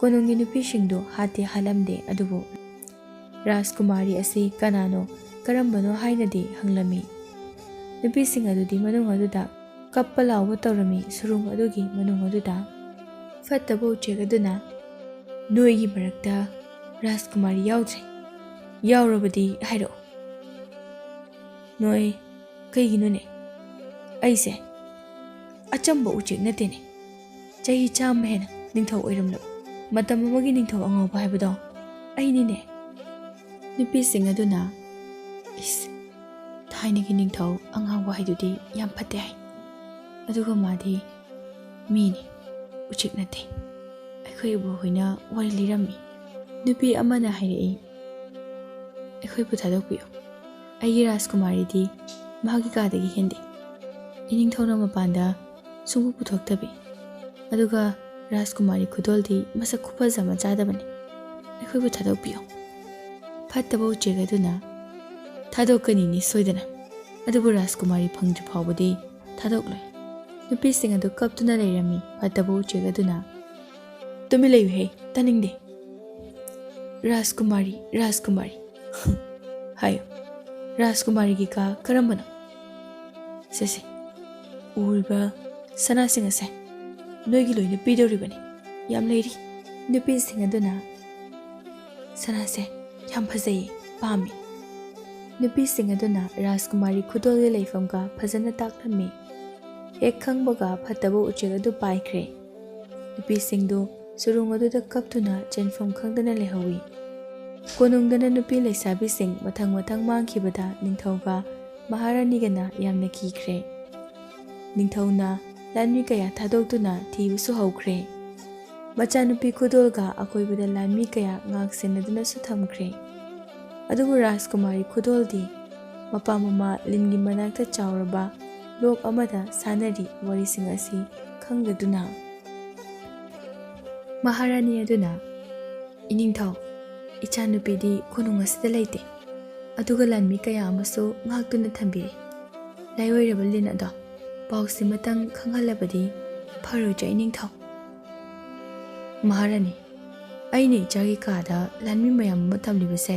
ꯀꯣꯅꯨꯡꯒꯤ ꯅꯨꯄꯤꯁꯤꯡꯗꯨ ꯍꯥꯠꯇꯤ ꯍꯥꯠꯂꯝꯗꯦ, ꯑꯗꯨꯕꯨ ꯔꯥꯖꯀꯨꯃꯥꯔꯤ ꯑꯁꯤ ꯀꯅꯥꯅꯣ, ꯀꯔꯝꯕꯅꯣ ꯍꯥꯏꯅꯗꯤ ꯍꯪꯂꯝꯃꯤ꯫ ꯅꯨꯄꯤꯁꯤꯡ ꯑꯗꯨꯗꯤ ꯃꯅꯨꯡ ꯑꯗꯨꯗ ꯀꯞꯄ ꯂꯥꯎꯕ ꯇꯧꯔꯝꯃꯤ꯫ ꯁꯨꯔꯨꯡ ꯑꯗꯨꯒꯤ ꯃꯅꯨꯡ ꯑꯗꯨꯗ ꯐꯠꯇꯕ ꯎꯆꯦꯛ ꯑꯗꯨꯅ, "ꯅꯣꯏꯒꯤ ꯃꯔꯛꯇ ꯔꯥꯖꯀꯨꯃꯥꯔꯤ ꯌꯥꯎꯗ꯭ꯔꯦ꯫ ꯌꯥꯎꯔꯕꯗꯤ ꯍꯥꯏꯔꯛꯑꯣ꯫ ꯅꯣꯏ ꯀꯩꯒꯤꯅꯣꯅꯦ? ꯑꯩꯁꯦ ꯑꯆꯝꯕ ꯎꯆꯦꯛ ꯅꯠꯇꯦꯅꯦ꯫ ꯆꯍꯤ ꯆꯥꯝꯃ ꯍꯦꯟꯅ ꯅꯤꯡꯊꯧ ꯑꯣꯏꯔꯝꯂꯕ ꯃꯇꯝ ꯑꯃꯒꯤ ꯅꯤꯡꯊꯧ ꯑꯉꯥꯎꯕ ꯍꯥꯏꯕꯗꯣ ꯑꯩꯅꯤꯅꯦ꯫" ꯅꯨꯄꯤꯁꯤꯡ ꯑꯗꯨꯅ, "ꯏꯁ, ꯊꯥꯏꯅꯒꯤ ꯅꯤꯡꯊꯧ ꯑꯉꯥꯎꯕ ꯍꯥꯏꯗꯨꯗꯤ ꯌꯥꯝ ꯐꯠꯇꯦ ꯍꯥꯏ꯫ ꯑꯗꯨꯒ ꯃꯥꯗꯤ ꯃꯤꯅꯤ, ꯎꯆꯦꯛ ꯅꯠꯇꯦ꯫ ꯑꯩꯈꯣꯏ ꯏꯕꯣꯛꯍꯣꯏꯅ ꯋꯥꯔꯤ ꯂꯤꯔꯝꯃꯤ꯫" ꯅꯨꯄꯤ ꯑꯃꯅ ꯍꯥꯏꯔꯛꯏ, "ꯑꯩꯈꯣꯏꯕꯨ ꯊꯥꯗꯣꯛꯄꯤꯌꯨ꯫ ꯑꯩꯒꯤ ꯔꯥꯖꯀꯨꯃꯥꯔꯤꯗꯤ ꯃꯍꯥꯛꯀꯤ ꯀꯥꯗꯒꯤ ꯍꯦꯟꯗꯦ꯫ ꯏꯅꯤꯡꯊꯧꯅ ꯃꯄꯥꯟꯗ ꯁꯨꯡꯄꯨ ꯄꯨꯊꯣꯛꯇꯕꯤ꯫ ꯑꯗꯨꯒ ꯔꯥꯖꯀꯨꯃꯥꯔꯤ ꯈꯨꯗꯣꯜꯗꯤ ꯃꯁꯛ ꯈꯨꯐꯖ ꯃꯆꯥꯗꯕꯅꯤ꯫ ꯑꯩꯈꯣꯏꯕꯨ ꯊꯥꯗꯣꯛꯄꯤꯌꯨ꯫" ꯐꯠꯇꯕ ꯎꯆꯦꯛ ꯑꯗꯨꯅ, "ꯊꯥꯗꯣꯛꯀꯅꯤꯅꯤ ꯁꯣꯏꯗꯅ꯫ ꯑꯗꯨꯕꯨ ꯔꯥꯖꯀꯨꯃꯥꯔꯤ ꯐꯪꯗ꯭ꯔꯤ ꯐꯥꯎꯕꯗꯤ ꯊꯥꯗꯣꯛꯂꯣꯏ꯫" ꯅꯨꯄꯤꯁꯤꯡ ꯑꯗꯨ ꯀꯞꯇꯨꯅ ꯂꯩꯔꯝꯃꯤ꯫ ꯐꯠꯇꯕ ꯎꯆꯦꯛ ꯑꯗꯨꯅ, "ꯇꯨꯃꯤꯟ ꯂꯩꯌꯨꯍꯦ, ꯇꯥꯅꯤꯡꯗꯦ꯫ ꯔꯥꯖꯀꯨꯃꯥꯔꯤ, ꯔꯥꯖꯀꯨꯃꯥꯔꯤ ꯍꯥꯏꯌꯨ꯫ ꯔꯥꯖꯀꯨꯃꯥꯔꯤꯒꯤ ꯀꯥ ꯀꯔꯝꯕꯅꯣ? ꯁꯦ, ꯁꯦ, ꯎꯔꯤꯕ ꯁꯅꯥꯁꯤꯡ ꯑꯁꯦ ꯅꯣꯏꯒꯤ ꯂꯣꯏꯅ ꯄꯤꯗꯧꯔꯤꯕꯅꯤ꯫ ꯌꯥꯝ ꯂꯩꯔꯤ꯫" ꯅꯨꯄꯤꯁꯤꯡ ꯑꯗꯨꯅ, "ꯁꯅꯥꯁꯦ ꯌꯥꯝ ꯐꯖꯩꯌꯦ, ꯄꯥꯝꯃꯤ꯫" ꯅꯨꯄꯤꯁꯤꯡ ꯑꯗꯨꯅ ꯔꯥꯖꯀꯨꯃꯥꯔꯤ ꯈꯨꯗꯣꯜꯒꯤ ꯂꯩꯐꯝꯒ ꯐꯖꯅ ꯇꯥꯛꯂꯝꯃꯤ꯫ ꯍꯦꯛ ꯈꯪꯕꯒ ꯐꯠꯇꯕ ꯎꯆꯦꯛ ꯑꯗꯨ ꯄꯥꯏꯈ꯭ꯔꯦ꯫ ꯅꯨꯄꯤꯁꯤꯡꯗꯨ ꯁꯨꯔꯨꯡ ꯑꯗꯨꯗ ꯀꯞꯇꯨꯅ ꯆꯦꯟꯐꯝ ꯈꯪꯗꯅ ꯂꯩꯍꯧꯏ꯫ ꯀꯣꯅꯨꯡꯗꯅ ꯅꯨꯄꯤ ꯂꯩꯁꯥꯕꯤꯁꯤꯡ ꯃꯊꯪ ꯃꯊꯪ ꯃꯥꯡꯈꯤꯕꯗ ꯅꯤꯡꯊꯧꯒ ꯃꯍꯥꯔꯥꯅꯤꯒꯅ ꯌꯥꯝꯅ ꯀꯤꯈ꯭ꯔꯦ꯫ ꯅꯤꯡꯊꯧꯅ ꯂꯥꯟꯃꯤ ꯀꯌꯥ ꯊꯥꯗꯣꯛꯇꯨꯅ ꯊꯤꯕꯁꯨ ꯍꯧꯈ꯭ꯔꯦ꯫ ꯃꯆꯥꯅꯨꯄꯤ ꯈꯨꯗꯣꯜꯒ ꯑꯀꯣꯏꯕꯗ ꯂꯥꯟꯃꯤ ꯀꯌꯥ ꯉꯥꯛ ꯁꯦꯟꯅꯗꯨꯅꯁꯨ ꯊꯝꯈ꯭ꯔꯦ꯫ ꯑꯗꯨꯕꯨ ꯔꯥꯖꯀꯨꯃꯥꯔꯤ ꯈꯨꯗꯣꯜꯗꯤ ꯃꯄꯥ ꯃꯃꯥ ꯂꯤꯟꯒꯤ ꯃꯅꯥꯛꯇ ꯆꯥꯎꯔꯕ ꯂꯣꯛ ꯑꯃꯗ ꯁꯥꯟꯅꯔꯤ꯫ ꯋꯥꯔꯤꯁꯤꯡ ꯑꯁꯤ ꯈꯪꯗꯗꯨꯅ ꯃꯍꯥꯔꯥꯅꯤ ꯑꯗꯨꯅ, "ꯏꯅꯤꯡꯊꯧ, ꯏꯆꯥꯅꯨꯄꯤꯗꯤ ꯀꯣꯅꯨꯡ ꯑꯁꯤꯗ ꯂꯩꯇꯦ, ꯑꯗꯨꯒ ꯂꯥꯟꯃꯤ ꯀꯌꯥ ꯑꯃꯁꯨ ꯉꯥꯛꯇꯨꯅ ꯊꯝꯕꯤꯔꯤ꯫ ꯂꯥꯏꯑꯣꯏꯔꯕ ꯂꯤꯟ ꯑꯗꯣ ꯄꯥꯎꯁꯤꯃꯇꯪ ꯈꯪꯍꯜꯂꯕꯗꯤ ꯐꯔꯣꯏꯗ꯭ꯔꯥ ꯏꯅꯤꯡꯊꯧ?" "ꯃꯍꯥꯔꯥꯅꯤ, ꯑꯩꯅ ꯏꯆꯥꯒꯤ ꯀꯥꯗ ꯂꯥꯟꯃꯤ ꯃꯌꯥꯝ ꯑꯃ ꯊꯝꯂꯤꯕꯁꯦ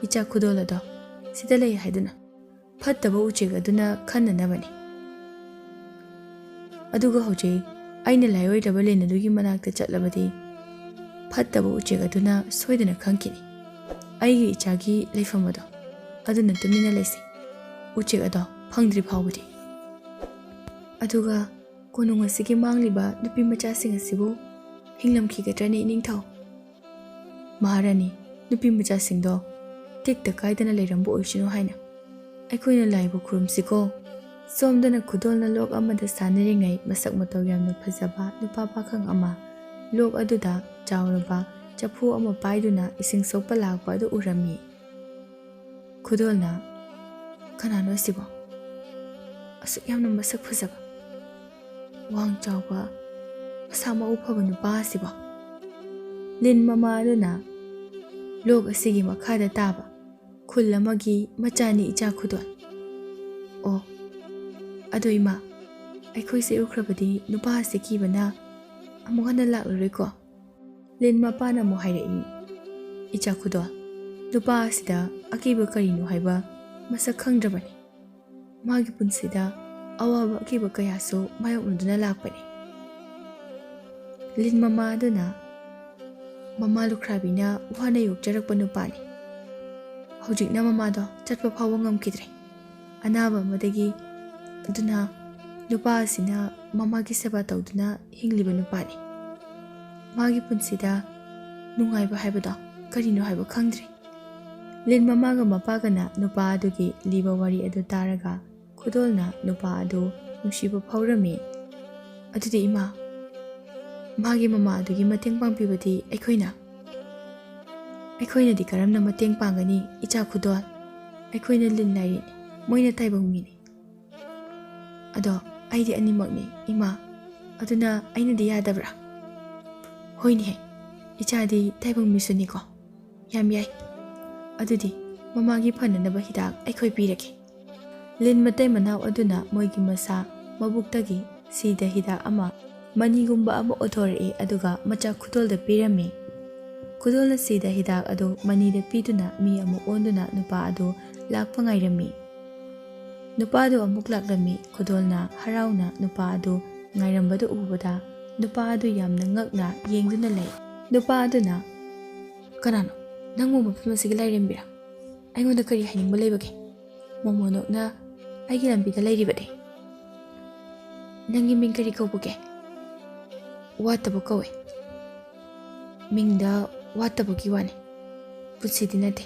ꯏꯆꯥ ꯈꯨꯗꯣꯜ ꯑꯗꯣ ꯁꯤꯗ ꯂꯩ ꯍꯥꯏꯗꯨꯅ ꯐꯠꯇꯕ ꯎꯆꯦꯛ ꯑꯗꯨꯅ ꯈꯟꯅꯅꯕꯅꯤ꯫ ꯑꯗꯨꯒ ꯍꯧꯖꯤꯛ ꯑꯩꯅ ꯂꯥꯏꯑꯣꯏꯔꯕ ꯂꯤꯟ ꯑꯗꯨꯒꯤ ꯃꯅꯥꯛꯇ ꯆꯠꯂꯕꯗꯤ ꯐꯠꯇꯕ ꯎꯆꯦꯛ ꯑꯗꯨꯅ ꯁꯣꯏꯗꯅ ꯈꯪꯈꯤꯅꯤ꯫ ꯑꯩꯒꯤ ꯏꯆꯥꯒꯤ ꯂꯩꯐꯝ ꯑꯗꯣ ꯑꯗꯨꯅ ꯇꯨꯃꯤꯟꯅ ꯂꯩꯁꯤ꯫ ꯎꯆꯦꯛ ꯑꯗꯣ ꯐꯪꯗ꯭ꯔꯤ ꯐꯥꯎꯕꯗꯤ꯫ ꯑꯗꯨꯒ ꯀꯣꯅꯨꯡ ꯑꯁꯤꯒꯤ ꯃꯥꯡꯂꯤꯕ ꯅꯨꯄꯤ ꯃꯆꯥꯁꯤꯡ ꯑꯁꯤꯕꯨ ꯍꯤꯡꯂꯝꯈꯤꯒꯗ꯭ꯔꯅꯤ ꯏꯅꯤꯡꯊꯧ? ꯃꯍꯥꯔꯥꯅꯤ, ꯅꯨꯄꯤ ꯃꯆꯥꯁꯤꯡꯗꯣ ꯇꯦꯛꯇ ꯀꯥꯏꯗꯅ ꯂꯩꯔꯝꯕ ꯑꯣꯏꯁꯅꯨ ꯍꯥꯏꯅ ꯑꯩꯈꯣꯏꯅ ꯂꯥꯏꯕꯨ ꯈꯨꯔꯨꯝꯁꯤꯀꯣ꯫ ꯁꯣꯝꯗꯅ ꯈꯨꯗꯣꯜꯅ ꯂꯣꯛ ꯑꯃꯗ ꯁꯥꯟꯅꯔꯤꯉꯩ ꯃꯁꯛ ꯃꯇꯧ ꯌꯥꯝꯅ ꯐꯖꯕ ꯅꯨꯄꯥ ꯄꯥꯈꯪ ꯑꯃ ꯂꯣꯛ ꯑꯗꯨꯗ ꯆꯥꯎꯔꯕ ꯆꯐꯨ ꯑꯃ ꯄꯥꯏꯗꯨꯅ ꯏꯁꯤꯡ ꯁꯣꯛꯄ ꯂꯥꯛꯄ ꯑꯗꯨ ꯎꯔꯝꯃꯤ꯫ ꯈꯨꯗꯣꯜꯅ, "ꯀꯅꯥꯅꯣ ꯑꯁꯤꯕꯣ? ꯑꯁꯨꯛ ꯌꯥꯝꯅ ꯃꯁꯛ ꯐꯖꯕ, ꯋꯥꯡ ꯆꯥꯎꯕ, ꯃꯁꯥ ꯃꯎ ꯐꯕ ꯅꯨꯄꯥ ꯑꯁꯤꯕꯣ?" ꯂꯤꯟ ꯃꯃꯥ ꯑꯗꯨꯅ, "ꯂꯣꯛ ꯑꯁꯤꯒꯤ ꯃꯈꯥꯗ ꯇꯥꯕ ꯈꯨꯜ ꯑꯃꯒꯤ ꯃꯆꯥꯅꯤ ꯏꯆꯥ ꯈꯨꯗꯣꯜ꯫ ꯑꯣ, ꯑꯗꯣ ꯏꯃꯥ, ꯑꯩꯈꯣꯏꯁꯦ ꯎꯈ꯭ꯔꯕꯗꯤ ꯅꯨꯄꯥ ꯑꯁꯤ ꯀꯤꯕꯅ ꯑꯃꯨꯛ ꯍꯟꯅ ꯂꯥꯛꯂꯔꯣꯏꯀꯣ?" ꯂꯤꯟ ꯃꯄꯥꯅ ꯑꯃꯨꯛ ꯍꯥꯏꯔꯛꯏ, "ꯏꯆꯥ ꯈꯨꯗꯣꯜ, ꯅꯨꯄꯥ ꯑꯁꯤꯗ ꯑꯀꯤꯕ ꯀꯔꯤꯅꯣ ꯍꯥꯏꯕ ꯃꯁꯛ ꯈꯪꯗ꯭ꯔꯕꯅꯤ꯫ ꯃꯥꯒꯤ ꯄꯨꯟꯁꯤꯗ ꯑꯋꯥꯕ ꯑꯀꯤꯕ ꯀꯌꯥꯁꯨ ꯃꯥꯌꯣꯛꯅꯗꯨꯅ ꯂꯥꯛꯄꯅꯤ꯫" ꯂꯤꯟ ꯃꯃꯥ ꯑꯗꯨꯅ, "ꯃꯃꯥ ꯂꯨꯈ꯭ꯔꯥꯕꯤꯅ ꯋꯥꯅ ꯌꯣꯛꯆꯔꯛꯄ ꯅꯨꯄꯥꯅꯤ꯫ ꯍꯧꯖꯤꯛꯅ ꯃꯃꯥꯗꯣ ꯆꯠꯄ ꯐꯥꯎꯕ ꯉꯝꯈꯤꯗ꯭ꯔꯦ꯫ ꯑꯅꯥꯕ ꯑꯃꯗꯒꯤ꯫ ꯑꯗꯨꯅ ꯅꯨꯄꯥ ꯑꯁꯤꯅ ꯃꯃꯥꯒꯤ ꯁꯦꯕꯥ ꯇꯧꯗꯨꯅ ꯍꯤꯡꯂꯤꯕ ꯅꯨꯄꯥꯅꯤ꯫ ꯃꯥꯒꯤ ꯄꯨꯟꯁꯤꯗ ꯅꯨꯡꯉꯥꯏꯕ ꯍꯥꯏꯕꯗꯣ ꯀꯔꯤꯅꯣ ꯍꯥꯏꯕ ꯈꯪꯗ꯭ꯔꯤ꯫" ꯂꯤꯟ ꯃꯃꯥꯒ ꯃꯄꯥꯒꯅ ꯅꯨꯄꯥ ꯑꯗꯨꯒꯤ ꯂꯤꯕ ꯋꯥꯔꯤ ꯑꯗꯨ ꯇꯥꯔꯒ ꯈꯨꯗꯣꯜꯅ ꯅꯨꯄꯥ ꯑꯗꯨ ꯅꯨꯡꯁꯤꯕ ꯐꯥꯎꯔꯝꯃꯤ꯫ "ꯑꯗꯨꯗꯤ ꯏꯃꯥ, ꯃꯥꯒꯤ ꯃꯃꯥ ꯑꯗꯨꯒꯤ ꯃꯇꯦꯡ ꯄꯥꯡꯕꯤꯕꯗꯤ ꯑꯩꯈꯣꯏꯅ?" "ꯑꯩꯈꯣꯏꯅꯗꯤ ꯀꯔꯝꯅ ꯃꯇꯦꯡ ꯄꯥꯡꯒꯅꯤ ꯏꯆꯥ ꯈꯨꯗꯣꯜ? ꯑꯩꯈꯣꯏꯅ ꯂꯤꯟ ꯂꯥꯏꯔꯤꯅꯤ, ꯃꯣꯏꯅ ꯇꯥꯏꯕꯪ ꯃꯤꯅꯤ꯫ ꯑꯗꯣ ꯑꯩꯗꯤ ꯑꯅꯤꯃꯛꯅꯤ ꯏꯃꯥ, ꯑꯗꯨꯅ ꯑꯩꯅꯗꯤ ꯌꯥꯗꯕ꯭ꯔꯥ?" "ꯍꯣꯏꯅꯦꯍꯦ, ꯏꯆꯥꯗꯤ ꯇꯥꯏꯕꯪ ꯃꯤꯁꯨꯅꯤꯀꯣ꯫ ꯌꯥꯝ ꯌꯥꯏ꯫ ꯑꯗꯨꯗꯤ ꯃꯃꯥꯒꯤ ꯐꯅꯅꯕ ꯍꯤꯗꯥꯛ ꯑꯩꯈꯣꯏ ꯄꯤꯔꯒꯦ꯫" ꯂꯤꯟ ꯃꯇꯩ ꯃꯅꯥꯎ ꯑꯗꯨꯅ ꯃꯣꯏꯒꯤ ꯃꯁꯥ ꯃꯕꯨꯛꯇꯒꯤ ꯁꯤꯗ ꯍꯤꯗꯥꯛ ꯑꯃ ꯃꯅꯤꯒꯨꯝꯕ ꯑꯃ ꯑꯣꯊꯣꯔꯛꯏ, ꯑꯗꯨꯒ ꯃꯆꯥ ꯈꯨꯗꯣꯜꯗ ꯄꯤꯔꯝꯃꯤ꯫ ꯈꯨꯗꯣꯜꯅ ꯁꯤꯗ ꯍꯤꯗꯥꯛ ꯑꯗꯨ ꯃꯅꯤꯗ ꯄꯤꯗꯨꯅ ꯃꯤ ꯑꯃꯨꯛ ꯑꯣꯟꯗꯨꯅ ꯅꯨꯄꯥ ꯑꯗꯨ ꯂꯥꯛꯄ ꯉꯥꯏꯔꯝꯃꯤ꯫ ꯅꯨꯄꯥ ꯑꯗꯨ ꯑꯃꯨꯛ ꯂꯥꯛꯂꯝꯃꯤ꯫ ꯈꯨꯗꯣꯜꯅ ꯍꯔꯥꯎꯅ ꯅꯨꯄꯥ ꯑꯗꯨ ꯉꯥꯏꯔꯝꯕꯗꯨ ꯎꯕꯗ ꯅꯨꯄꯥ ꯑꯗꯨ ꯌꯥꯝꯅ ꯉꯛꯅ ꯌꯦꯡꯗꯨꯅ ꯂꯩ꯫ ꯅꯨꯄꯥ ꯑꯗꯨꯅ, "ꯀꯅꯥꯅꯣ? ꯅꯪꯕꯨ ꯃꯐꯝ ꯑꯁꯤꯒꯤ ꯂꯥꯏꯔꯦꯝꯕꯤꯔꯥ? ꯑꯩꯉꯣꯟꯗ ꯀꯔꯤ ꯍꯥꯏꯅꯤꯡꯕ ꯂꯩꯕꯒꯦ? ꯃꯣꯃꯣꯅꯣꯛꯅ ꯑꯩꯒꯤ ꯂꯝꯕꯤꯗ ꯂꯩꯔꯤꯕꯅꯤ꯫ ꯅꯪꯒꯤ ꯃꯤꯡ ꯀꯔꯤ ꯀꯧꯕꯒꯦ?" "ꯋꯥꯠꯇꯕ ꯀꯧꯏ꯫" "ꯃꯤꯡꯗ ꯋꯥꯠꯇꯕꯒꯤ ꯋꯥꯅꯤ, ꯄꯨꯟꯁꯤꯗꯤ ꯅꯠꯇꯦ꯫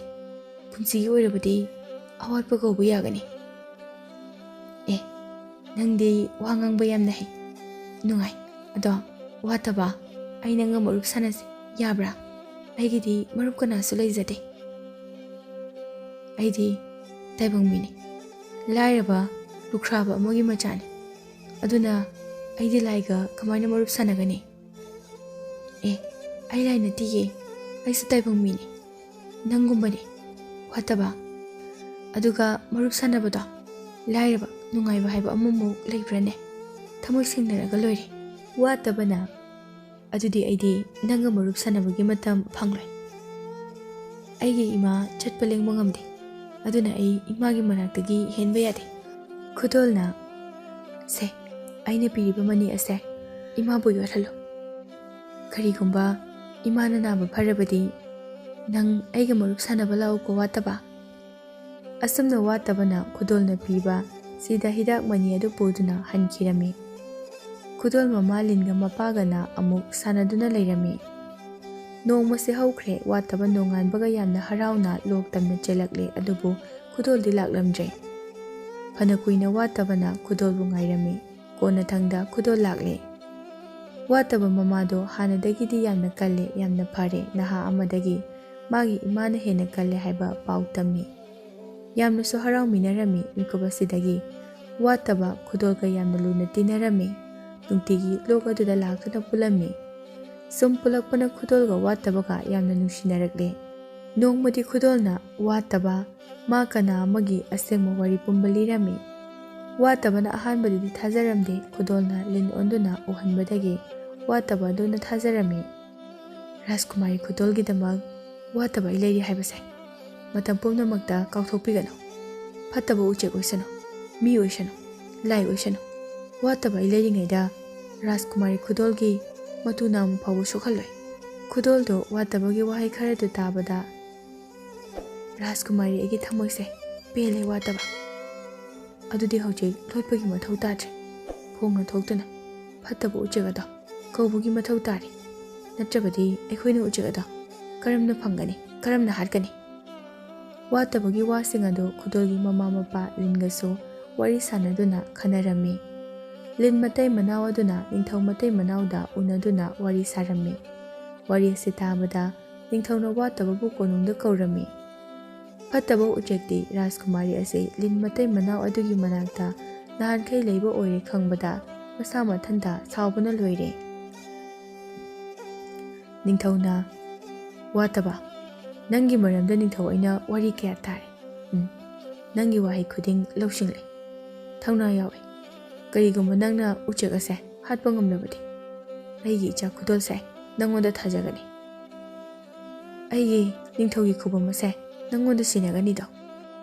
ꯄꯨꯟꯁꯤꯒꯤ ꯑꯣꯏꯔꯕꯗꯤ ꯑꯋꯥꯠꯄ ꯀꯧꯕ ꯌꯥꯒꯅꯤ꯫ ꯑꯦ, ꯅꯪꯗꯤ ꯋꯥ ꯉꯥꯡꯕ ꯌꯥꯝꯅ ꯍꯩ꯫ ꯅꯨꯡꯉꯥꯏ꯫ ꯑꯗꯣ, ꯋꯥꯠꯇꯕ, ꯑꯩ ꯅꯪꯒ ꯃꯔꯨꯞ ꯁꯥꯟꯅꯁꯤ, ꯌꯥꯕ꯭ꯔꯥ? ꯑꯩꯒꯤꯗꯤ ꯃꯔꯨꯞ ꯀꯅꯥꯁꯨ ꯂꯩꯖꯗꯦ꯫ ꯑꯩꯗꯤ ꯇꯥꯏꯕꯪ ꯃꯤꯅꯤ꯫ ꯂꯥꯏꯔꯕ, ꯂꯨꯈ꯭ꯔꯥꯕ ꯑꯃꯒꯤ ꯃꯆꯥꯅꯤ꯫ ꯑꯗꯨꯅ ꯑꯩꯗꯤ ꯂꯥꯏꯒ ꯀꯃꯥꯏꯅ ꯃꯔꯨꯞ ꯁꯥꯟꯅꯒꯅꯤ?" "ꯑꯦ, ꯑꯩ ꯂꯥꯏ ꯅꯠꯇꯤꯌꯦ, ꯑꯩꯁꯨ ꯇꯥꯏꯕꯪ ꯃꯤꯅꯤ, ꯅꯪꯒꯨꯝꯕꯅꯤ꯫ ꯋꯥꯠꯇꯕ, ꯑꯗꯨꯒ ꯃꯔꯨꯞ ꯁꯥꯟꯅꯕꯗꯣ ꯂꯥꯏꯔꯕ, ꯅꯨꯡꯉꯥꯏꯕ ꯍꯥꯏꯕ ꯑꯃꯃꯨꯛ ꯂꯩꯕ꯭ꯔꯥꯅꯦ? ꯊꯃꯣꯏ ꯁꯦꯡꯅꯔꯒ ꯂꯣꯏꯔꯦ꯫" ꯋꯥꯠꯇꯕꯅ, "ꯑꯗꯨꯗꯤ ꯑꯩꯗꯤ ꯅꯪꯒ ꯃꯔꯨꯞ ꯁꯥꯟꯅꯕꯒꯤ ꯃꯇꯝ ꯐꯪꯂꯣꯏ꯫ ꯑꯩꯒꯤ ꯏꯃꯥ ꯆꯠꯄ ꯂꯦꯡꯕ ꯉꯝꯗꯦ, ꯑꯗꯨꯅ ꯑꯩ ꯏꯃꯥꯒꯤ ꯃꯅꯥꯛꯇꯒꯤ ꯍꯦꯟꯕ ꯌꯥꯗꯦ꯫" ꯈꯨꯗꯣꯜꯅ, "ꯁꯦ, ꯑꯩꯅ ꯄꯤꯔꯤꯕ ꯃꯅꯤ ꯑꯁꯦ ꯏꯃꯥꯕꯨ ꯌꯣꯠꯍꯜꯂꯨ꯫ ꯀꯔꯤꯒꯨꯝꯕ ꯏꯃꯥꯅ ꯅꯥꯕ ꯐꯔꯕꯗꯤ ꯅꯪ ꯑꯩꯒ ꯃꯔꯨꯞ ꯁꯥꯟꯅꯕ ꯂꯥꯛꯎꯀꯣ, ꯋꯥꯠꯇꯕ꯫" ꯑꯁꯨꯝꯅ ꯋꯥꯠꯇꯕꯅ ꯈꯨꯗꯣꯜꯅ ꯄꯤꯕ ꯁꯤꯗ ꯍꯤꯗꯥꯛ ꯃꯅꯤ ꯑꯗꯨ ꯄꯨꯗꯨꯅ ꯍꯟꯈꯤꯔꯝꯃꯤ꯫ ꯈꯨꯗꯣꯜ ꯃꯃꯥ ꯂꯤꯟꯒ ꯃꯄꯥꯒꯅ ꯑꯃꯨꯛ ꯁꯥꯟꯅꯗꯨꯅ ꯂꯩꯔꯝꯃꯤ꯫ ꯅꯣꯡꯃꯁꯦ ꯍꯧꯈ꯭ꯔꯦ, ꯋꯥꯠꯇꯕ ꯅꯣꯡꯉꯥꯟꯕꯒ ꯌꯥꯝꯅ ꯍꯔꯥꯎꯅ ꯂꯣꯛ ꯇꯝꯅ ꯆꯦꯜꯂꯛꯂꯦ, ꯑꯗꯨꯕꯨ ꯈꯨꯗꯣꯜꯗꯤ ꯂꯥꯛꯂꯝꯗ꯭ꯔꯦ꯫ ꯐꯅ ꯀꯨꯏꯅ ꯋꯥꯠꯇꯕꯅ ꯈꯨꯗꯣꯜꯕꯨ ꯉꯥꯏꯔꯝꯃꯤ꯫ ꯀꯣꯟꯅꯊꯪꯗ ꯈꯨꯗꯣꯜ ꯂꯥꯛꯂꯦ꯫ ꯋꯥꯠꯇꯕ ꯃꯃꯥꯗꯣ ꯍꯥꯟꯅꯗꯒꯤꯗꯤ ꯌꯥꯝꯅ ꯀꯜꯂꯦ, ꯌꯥꯝꯅ ꯐꯔꯦ, ꯅꯍꯥ ꯑꯃꯗꯒꯤ ꯃꯥꯒꯤ ꯏꯃꯥꯅ ꯍꯦꯟꯅ ꯀꯜꯂꯦ ꯍꯥꯏꯕ ꯄꯥꯎ ꯇꯝꯃꯤ꯫ ꯌꯥꯝꯅꯁꯨ ꯍꯔꯥꯎꯃꯤꯟꯅꯔꯝꯃꯤ꯫ ꯃꯤꯀꯨꯞ ꯑꯁꯤꯗꯒꯤ ꯋꯥꯠꯇꯕ ꯈꯨꯗꯣꯜꯒ ꯌꯥꯝꯅ ꯂꯨꯅ ꯇꯤꯟꯅꯔꯝꯃꯤ꯫ ꯅꯨꯡꯇꯤꯒꯤ ꯂꯣꯛ ꯑꯗꯨꯗ ꯂꯥꯛꯇꯨꯅ ꯄꯨꯜꯂꯝꯃꯤ꯫ ꯁꯨꯝ ꯄꯨꯜꯂꯛꯄꯅ ꯈꯨꯗꯣꯜꯒ ꯋꯥꯠꯇꯕꯒ ꯌꯥꯝꯅ ꯅꯨꯡꯁꯤꯅꯔꯛꯂꯦ꯫ ꯅꯣꯡꯃꯗꯤ ꯈꯨꯗꯣꯜꯅ ꯋꯥꯠꯇꯕ ꯃꯥ ꯀꯅꯥ ꯑꯃꯒꯤ ꯑꯁꯦꯡꯕ ꯋꯥꯔꯤ ꯄꯨꯝꯕ ꯂꯤꯔꯝꯃꯤ꯫ ꯋꯥꯠꯇꯕꯅ ꯑꯍꯥꯟꯕꯗꯗꯤ ꯊꯥꯖꯔꯝꯗꯦ꯫ ꯈꯨꯗꯣꯜꯅ ꯂꯤꯟ ꯑꯣꯟꯗꯨꯅ ꯎꯍꯟꯕꯗꯒꯤ ꯋꯥꯠꯇꯕ ꯑꯗꯨꯅ ꯊꯥꯖꯔꯝꯃꯤ꯫ ꯔꯥꯖꯀꯨꯃꯥꯔꯤ ꯈꯨꯗꯣꯜꯒꯤꯗꯃꯛ ꯋꯥꯠꯇꯕ ꯑꯩ ꯂꯩꯔꯤ ꯍꯥꯏꯕꯁꯦ ꯃꯇꯝ ꯄꯨꯝꯅꯃꯛꯇ ꯀꯥꯎꯊꯣꯛꯄꯤꯒꯅꯨ꯫ ꯐꯠꯇꯕ ꯎꯆꯦꯛ ꯑꯣꯏꯁꯅꯨ, ꯃꯤ ꯑꯣꯏꯁꯅꯨ, ꯂꯥꯏ ꯑꯣꯏꯁꯅꯨ, ꯋꯥꯠꯇꯕ ꯑꯩ ꯂꯩꯔꯤꯉꯩꯗ ꯔꯥꯖꯀꯨꯃꯥꯔꯤ ꯈꯨꯗꯣꯜꯒꯤ ꯃꯇꯨ ꯅꯥꯝꯃ ꯐꯥꯎꯕ ꯁꯣꯛꯍꯜꯂꯣꯏ꯫ ꯈꯨꯗꯣꯜꯗꯣ ꯋꯥꯇꯕꯒꯤ ꯋꯥꯍꯩ ꯈꯔꯗꯨ ꯇꯥꯕꯗ, "ꯔꯥꯖꯀꯨꯃꯥꯔꯤ, ꯑꯩꯒꯤ ꯊꯃꯣꯏꯁꯦ ꯄꯦꯜꯂꯦ ꯋꯥꯇꯕ꯫ ꯑꯗꯨꯗꯤ ꯍꯧꯖꯤꯛ ꯂꯣꯠꯄꯒꯤ ꯃꯊꯧ ꯇꯥꯗ꯭ꯔꯦ꯫ ꯐꯣꯡꯅ ꯊꯣꯛꯇꯨꯅ ꯐꯠꯇꯕ ꯎꯆꯦꯛ ꯑꯗꯣ ꯀꯧꯕꯒꯤ ꯃꯊꯧ ꯇꯥꯔꯦ꯫ ꯅꯠꯇ꯭ꯔꯕꯗꯤ ꯑꯩꯈꯣꯏꯅ ꯎꯆꯦꯛ ꯑꯗꯣ ꯀꯔꯝꯅ ꯐꯪꯒꯅꯤ? ꯀꯔꯝꯅ ꯍꯥꯠꯀꯅꯤ?" ꯋꯥꯇꯕꯒꯤ ꯋꯥꯁꯤꯡ ꯑꯗꯨ ꯈꯨꯗꯣꯜꯒꯤ ꯃꯃꯥ ꯃꯄꯥ ꯂꯤꯟꯒꯁꯨ ꯋꯥꯔꯤ ꯁꯥꯟꯅꯗꯨꯅ ꯈꯟꯅꯔꯝꯃꯤ꯫ ꯂꯤꯟ ꯃꯇꯩ ꯃꯅꯥꯎ ꯑꯗꯨꯅ ꯅꯤꯡꯊꯧ ꯃꯇꯩ ꯃꯅꯥꯎꯗ ꯎꯅꯗꯨꯅ ꯋꯥꯔꯤ ꯁꯥꯔꯝꯃꯤ꯫ ꯋꯥꯔꯤ ꯑꯁꯤ ꯇꯥꯕꯗ ꯅꯤꯡꯊꯧꯅ ꯋꯥꯇꯕꯕꯨ ꯀꯣꯅꯨꯡꯗ ꯀꯧꯔꯝꯃꯤ꯫ ꯐꯠꯇꯕ ꯎꯆꯦꯛꯇꯤ ꯔꯥꯖꯀꯨꯃꯥꯔꯤ ꯑꯁꯤ ꯂꯤꯟ ꯃꯇꯩ ꯃꯅꯥꯎ ꯑꯗꯨꯒꯤ ꯃꯅꯥꯛꯇ ꯅꯍꯥꯟꯈꯩ ꯂꯩꯕ ꯑꯣꯏꯔꯦ ꯈꯪꯕꯗ ꯃꯁꯥ ꯃꯊꯟꯇ ꯁꯥꯎꯕꯅ ꯂꯣꯏꯔꯦ꯫ ꯅꯤꯡꯊꯧꯅ, "ꯋꯥꯇꯕ, ꯅꯪꯒꯤ ꯃꯔꯝꯗ ꯅꯤꯡꯊꯧ ꯑꯩꯅ ꯋꯥꯔꯤ ꯀꯌꯥ ꯇꯥꯔꯦ꯫ ꯎꯝ, ꯅꯪꯒꯤ ꯋꯥꯍꯩ ꯈꯨꯗꯤꯡ ꯂꯧꯁꯤꯡ ꯂꯩ, ꯊꯧꯅꯥ ꯌꯥꯎꯏ꯫ ꯀꯔꯤꯒꯨꯝꯕ ꯅꯪꯅ ꯎꯆꯦꯛ ꯑꯁꯦ ꯍꯥꯠꯄ ꯉꯝꯂꯕꯗꯤ, ꯑꯩꯒꯤ ꯏꯆꯥ ꯈꯨꯗꯣꯜꯁꯦ ꯅꯪꯉꯣꯟꯗ ꯊꯥꯖꯒꯅꯤ꯫ ꯑꯩꯒꯤ ꯅꯤꯡꯊꯧꯒꯤ ꯈꯨꯕꯝ ꯑꯁꯦ ꯅꯪꯉꯣꯟꯗ ꯁꯤꯟꯅꯒꯅꯤꯗꯣ꯫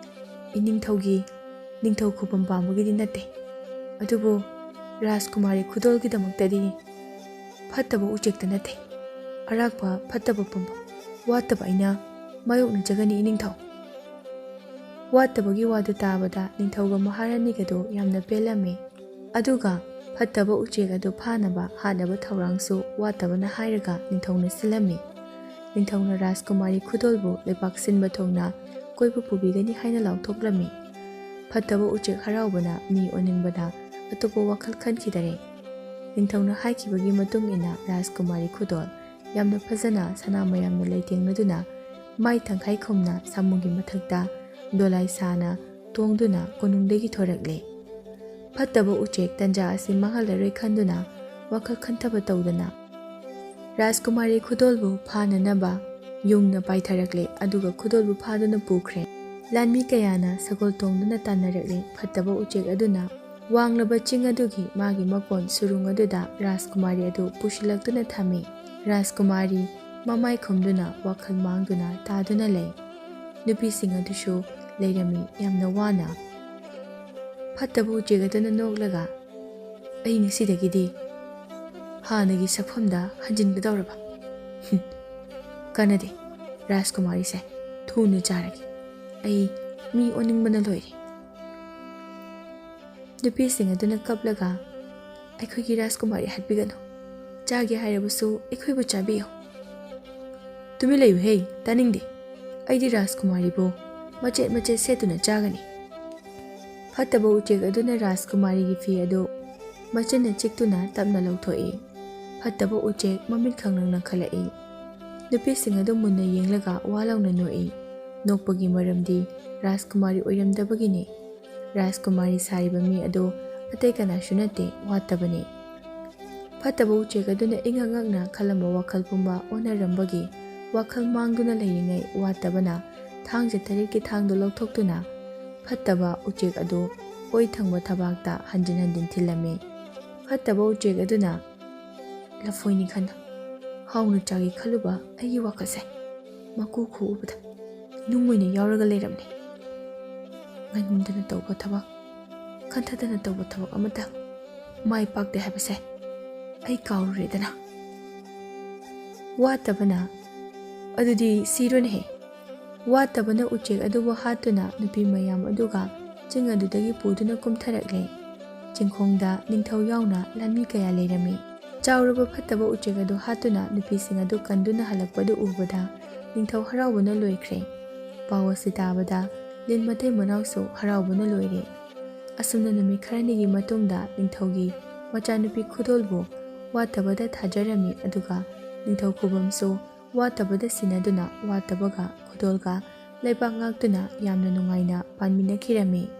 ꯏꯅꯤꯡꯊꯧꯒꯤ ꯅꯤꯡꯊꯧ ꯈꯨꯕꯝ ꯄꯥꯝꯕꯒꯤꯗꯤ ꯅꯠꯇꯦ, ꯑꯗꯨꯕꯨ ꯔꯥꯖꯀꯨꯃꯥꯔꯤ ꯈꯨꯗꯣꯜꯒꯤꯗꯃꯛꯇꯗꯤ ꯐꯠꯇꯕ ꯎꯆꯦꯛꯇ ꯅꯠꯇꯦ, ꯑꯔꯥꯛꯄ ꯐꯠꯇꯕ ꯄꯨꯝꯕ ꯋꯥꯠꯇꯕ ꯑꯩꯅ ꯃꯥꯌꯣꯛꯅꯖꯒꯅꯤ ꯏꯅꯤꯡꯊꯧ꯫" ꯋꯥꯠꯇꯕꯒꯤ ꯋꯥꯗꯨ ꯇꯥꯕꯗ ꯅꯤꯡꯊꯧꯒ ꯃꯍꯥꯔꯥꯅꯤꯒꯗꯨ ꯌꯥꯝꯅ ꯄꯦꯜꯂꯝꯃꯤ꯫ ꯑꯗꯨꯒ ꯐꯠꯇꯕ ꯎꯆꯦꯛ ꯑꯗꯨ ꯐꯥꯅꯕ ꯍꯥꯠꯅꯕ ꯊꯧꯔꯥꯡꯁꯨ ꯋꯥꯠꯇꯕꯅ ꯍꯥꯏꯔꯒ ꯅꯤꯡꯊꯧꯅ ꯁꯤꯜꯂꯝꯃꯤ꯫ ꯅꯤꯡꯊꯧꯅ ꯔꯥꯖꯀꯨꯃꯥꯔꯤ ꯈꯨꯗꯣꯜꯕꯨ ꯂꯩꯕꯥꯛ ꯁꯤꯟꯕ ꯊꯨꯡꯅ ꯀꯣꯏꯕ ꯄꯨꯕꯤꯒꯅꯤ ꯍꯥꯏꯅ ꯂꯥꯎꯊꯣꯛꯂꯝꯃꯤ꯫ ꯐꯠꯇꯕ ꯎꯆꯦꯛ ꯍꯔꯥꯎꯕꯅ ꯃꯤ ꯑꯣꯅꯤꯡꯕꯗ ꯑꯇꯣꯞꯄ ꯋꯥꯈꯜ ꯈꯟꯈꯤꯗꯔꯦ꯫ ꯅꯤꯡꯊꯧꯅ ꯍꯥꯏꯈꯤꯕꯒꯤ ꯃꯇꯨꯡ ꯏꯟꯅ ꯔꯥꯖꯀꯨꯃꯥꯔꯤ ꯈꯨꯗꯣꯜ ꯌꯥꯝꯅ ꯐꯖꯅ ꯁꯅꯥ ꯃꯌꯥꯝꯅ ꯂꯩꯇꯦꯡꯅꯗꯨꯅ ꯃꯥꯏ ꯇꯪꯈꯥꯏ ꯈꯨꯝꯅ ꯁꯥꯃꯨꯒꯤ ꯃꯊꯛꯇ ꯗꯣꯂꯥꯏ ꯁꯥꯅ ꯇꯣꯡꯗꯨꯅ ꯀꯣꯅꯨꯡꯗꯒꯤ ꯊꯣꯔꯛꯂꯦ꯫ ꯐꯠꯇꯕ ꯎꯆꯦꯛ ꯇꯟꯖꯥ ꯑꯁꯤ ꯃꯥꯡꯍꯜꯂꯔꯣꯏ ꯈꯟꯗꯨꯅ ꯋꯥꯈꯜ ꯈꯟꯊꯕ ꯇꯧꯗꯅ ꯔꯥꯖꯀꯨꯃꯥꯔꯤ ꯈꯨꯗꯣꯜꯕꯨ ꯐꯥꯅꯅꯕ ꯌꯨꯡꯅ ꯄꯥꯏꯊꯔꯛꯂꯦ, ꯑꯗꯨꯒ ꯈꯨꯗꯣꯜꯕꯨ ꯐꯥꯗꯨꯅ ꯄꯨꯈ꯭ꯔꯦ꯫ ꯂꯥꯟꯃꯤ ꯀꯌꯥꯅ ꯁꯒꯣꯜ ꯇꯣꯡꯗꯨꯅ ꯇꯥꯟꯅꯔꯛꯂꯦ꯫ ꯐꯠꯇꯕ ꯎꯆꯦꯛ ꯑꯗꯨꯅ ꯋꯥꯡꯂꯕ ꯆꯤꯡ ꯑꯗꯨꯒꯤ ꯃꯥꯒꯤ ꯃꯀꯣꯟ ꯁꯨꯔꯨꯡ ꯑꯗꯨꯗ ꯔꯥꯖꯀꯨꯃꯥꯔꯤ ꯑꯗꯨ ꯄꯨꯁꯤꯜꯂꯛꯇꯨꯅ ꯊꯝꯃꯤ꯫ ꯔꯥꯖꯀꯨꯃꯥꯔꯤ ꯃꯃꯥꯏ ꯈꯨꯝꯗꯨꯅ ꯋꯥꯈꯜ ꯃꯥꯡꯗꯨꯅ ꯇꯥꯗꯨꯅ ꯂꯩ꯫ ꯅꯨꯄꯤꯁꯤꯡ ꯑꯗꯨꯁꯨ ꯂꯩꯔꯝꯃꯤ ꯌꯥꯝꯅ ꯋꯥꯅ꯫ ꯐꯠꯇꯕ ꯎꯆꯦꯛ ꯑꯗꯨꯅ ꯅꯣꯛꯂꯒ, "ꯑꯩ ꯉꯁꯤꯗꯒꯤꯗꯤ ꯍꯥꯟꯅꯒꯤ ꯁꯛꯐꯝꯗ ꯍꯟꯖꯤꯟꯒꯗꯧꯔꯕ꯫ ꯍꯨꯝ, ꯀꯥꯟꯅꯗꯦ, ꯔꯥꯖꯀꯨꯃꯥꯔꯤꯁꯦ ꯊꯨꯅ ꯆꯥꯔꯒꯦ꯫ ꯑꯩ ꯃꯤ ꯑꯣꯟꯅꯤꯡꯕꯅ ꯂꯣꯏꯔꯦ꯫ ꯅꯨꯄꯤꯁꯤꯡ ꯑꯗꯨꯅ ꯀꯞꯂꯒ, "ꯑꯩꯈꯣꯏꯒꯤ ꯔꯥꯖꯀꯨꯃꯥꯔꯤ ꯍꯥꯠꯄꯤꯒꯅꯨ, ꯆꯥꯒꯦ ꯍꯥꯏꯔꯕꯁꯨ ꯑꯩꯈꯣꯏꯕꯨ ꯆꯥꯕꯤꯌꯨ"꯫ "ꯇꯨꯃꯤꯟ ꯂꯩꯌꯨꯍꯦ, ꯇꯥꯅꯤꯡꯗꯦ꯫ ꯑꯩꯗꯤ ꯔꯥꯖꯀꯨꯃꯥꯔꯤꯕꯨ ꯃꯆꯦꯠ ꯃꯆꯦꯠ ꯁꯦꯠꯇꯨꯅ ꯆꯥꯒꯅꯤ"꯫ ꯐꯠꯇꯕ ꯎꯆꯦꯛ ꯑꯗꯨꯅ ꯔꯥꯖꯀꯨꯃꯥꯔꯤꯒꯤ ꯐꯤ ꯑꯗꯨ ꯃꯆꯤꯟꯅ ꯆꯤꯛꯇꯨꯅ ꯇꯞꯅ ꯂꯧꯊꯣꯛꯏ꯫ ꯐꯠꯇꯕ ꯎꯆꯦꯛ ꯃꯃꯤꯠ ꯈꯪꯂꯪ ꯂꯪꯈꯠꯂꯛꯏ꯫ ꯅꯨꯄꯤꯁꯤꯡ ꯑꯗꯨ ꯃꯨꯟꯅ ꯌꯦꯡꯂꯒ ꯋꯥ ꯂꯥꯎꯅ ꯅꯣꯛꯏ꯫ ꯅꯣꯛꯄꯒꯤ ꯃꯔꯝꯗꯤ ꯔꯥꯖꯀꯨꯃꯥꯔꯤ ꯑꯣꯏꯔꯝꯗꯕꯒꯤꯅꯤ꯫ ꯔꯥꯖꯀꯨꯃꯥꯔꯤ ꯁꯥꯔꯤꯕ ꯃꯤ ꯑꯗꯨ ꯑꯇꯩ ꯀꯅꯥꯁꯨ ꯅꯠꯇꯦ, ꯋꯥꯠꯇꯕꯅꯤ꯫ ꯐꯠꯇꯕ ꯎꯆꯦꯛ ꯑꯗꯨꯅ ꯏꯉꯛ ꯉꯛꯅ ꯈꯜꯂꯝꯕ ꯋꯥꯈꯜ ꯄꯨꯝꯕ ꯑꯣꯟꯅꯔꯝꯕꯒꯤ ꯋꯥꯈꯜ ꯃꯥꯡꯗꯨꯅ ꯂꯩꯔꯤꯉꯩ, ꯋꯥꯠꯇꯕꯅ ꯊꯥꯡꯖ ꯇꯔꯦꯠꯀꯤ ꯊꯥꯡꯗꯨ ꯂꯧꯊꯣꯛꯇꯨꯅ ꯐꯠꯇꯕ ꯎꯆꯦꯛ ꯑꯗꯨ ꯑꯣꯏ ꯊꯪꯕ ꯊꯕꯥꯛꯇ ꯍꯟꯖꯤꯟ ꯍꯟꯖꯤꯟ ꯊꯤꯜꯂꯝꯃꯤ꯫ ꯐꯠꯇꯕ ꯎꯆꯦꯛ ꯑꯗꯨꯅ, "ꯂꯐꯣꯏꯅꯤ ꯈꯟꯅ ꯍꯥꯎꯅ ꯆꯥꯒꯦ ꯈꯜꯂꯨꯕ ꯑꯩꯒꯤ ꯋꯥꯈꯜꯁꯦ ꯃꯀꯨ ꯈꯨꯎꯕꯗ ꯅꯨꯡ ꯑꯣꯏꯅ ꯌꯥꯎꯔꯒ ꯂꯩꯔꯝꯂꯦ꯫ ꯉꯟꯗꯅ ꯇꯧꯕ ꯊꯕꯛ, ꯈꯟꯊꯗꯅ ꯇꯧꯕ ꯊꯕꯛ ꯑꯃꯠꯇ ꯃꯥꯏ ꯄꯥꯛꯇꯦ ꯍꯥꯏꯕꯁꯦ ꯑꯩ ꯀꯥꯎꯔꯨꯔꯦꯗꯅ"꯫ ꯋꯥꯠꯇꯕꯅ, "ꯑꯗꯨꯗꯤ ꯁꯤꯔꯣꯅꯦꯍꯦ"꯫ ꯋꯥꯠꯇꯕꯅ ꯎꯆꯦꯛ ꯑꯗꯨꯕꯨ ꯍꯥꯠꯇꯨꯅ ꯅꯨꯄꯤ ꯃꯌꯥꯝ ꯑꯗꯨꯒ ꯆꯤꯡ ꯑꯗꯨꯗꯒꯤ ꯄꯨꯗꯨꯅ ꯀꯨꯝꯊꯔꯛꯂꯦ꯫ ꯆꯤꯡꯈꯣꯡꯗ ꯅꯤꯡꯊꯧ ꯌꯥꯎꯅ ꯂꯥꯟꯃꯤ ꯀꯌꯥ ꯂꯩꯔꯝꯃꯤ꯫ ꯆꯥꯎꯔꯕ ꯐꯠꯇꯕ ꯎꯆꯦꯛ ꯑꯗꯨ ꯍꯥꯠꯇꯨꯅ ꯅꯨꯄꯤꯁꯤꯡ ꯑꯗꯨ ꯀꯟꯗꯨꯅ ꯍꯜꯂꯛꯄꯗꯨ ꯎꯕꯗ ꯅꯤꯡꯊꯧ ꯍꯔꯥꯎꯕꯅ ꯂꯣꯏꯈ꯭ꯔꯦ꯫ ꯄꯥꯎ ꯑꯁꯤ ꯇꯥꯕꯗ ꯂꯤꯟ ꯃꯇꯩ ꯃꯅꯥꯎꯁꯨ ꯍꯔꯥꯎꯕꯅ ꯂꯣꯏꯔꯦ꯫ ꯑꯁꯨꯝꯅ ꯅꯨꯃꯤꯠ ꯈꯔꯅꯤꯒꯤ ꯃꯇꯨꯡꯗ ꯅꯤꯡꯊꯧꯒꯤ ꯃꯆꯥꯅꯨꯄꯤ ꯈꯨꯗꯣꯜꯕꯨ ꯋꯥꯠꯇꯕꯗ ꯊꯥꯖꯔꯝꯃꯤ, ꯑꯗꯨꯒ ꯅꯤꯡꯊꯧ ꯈꯨꯕꯝꯁꯨ ꯋꯥꯠꯇꯕꯗ ꯁꯤꯟꯅꯗꯨꯅ ꯋꯥꯠꯇꯕꯒ ꯈꯨꯗꯣꯜꯒ ꯂꯩꯕꯥꯛ ꯉꯥꯛꯇꯨꯅ ꯌꯥꯝꯅ ꯅꯨꯡꯉꯥꯏꯅ ꯄꯥꯟꯃꯤꯟꯅꯈꯤꯔꯝꯃꯤ꯫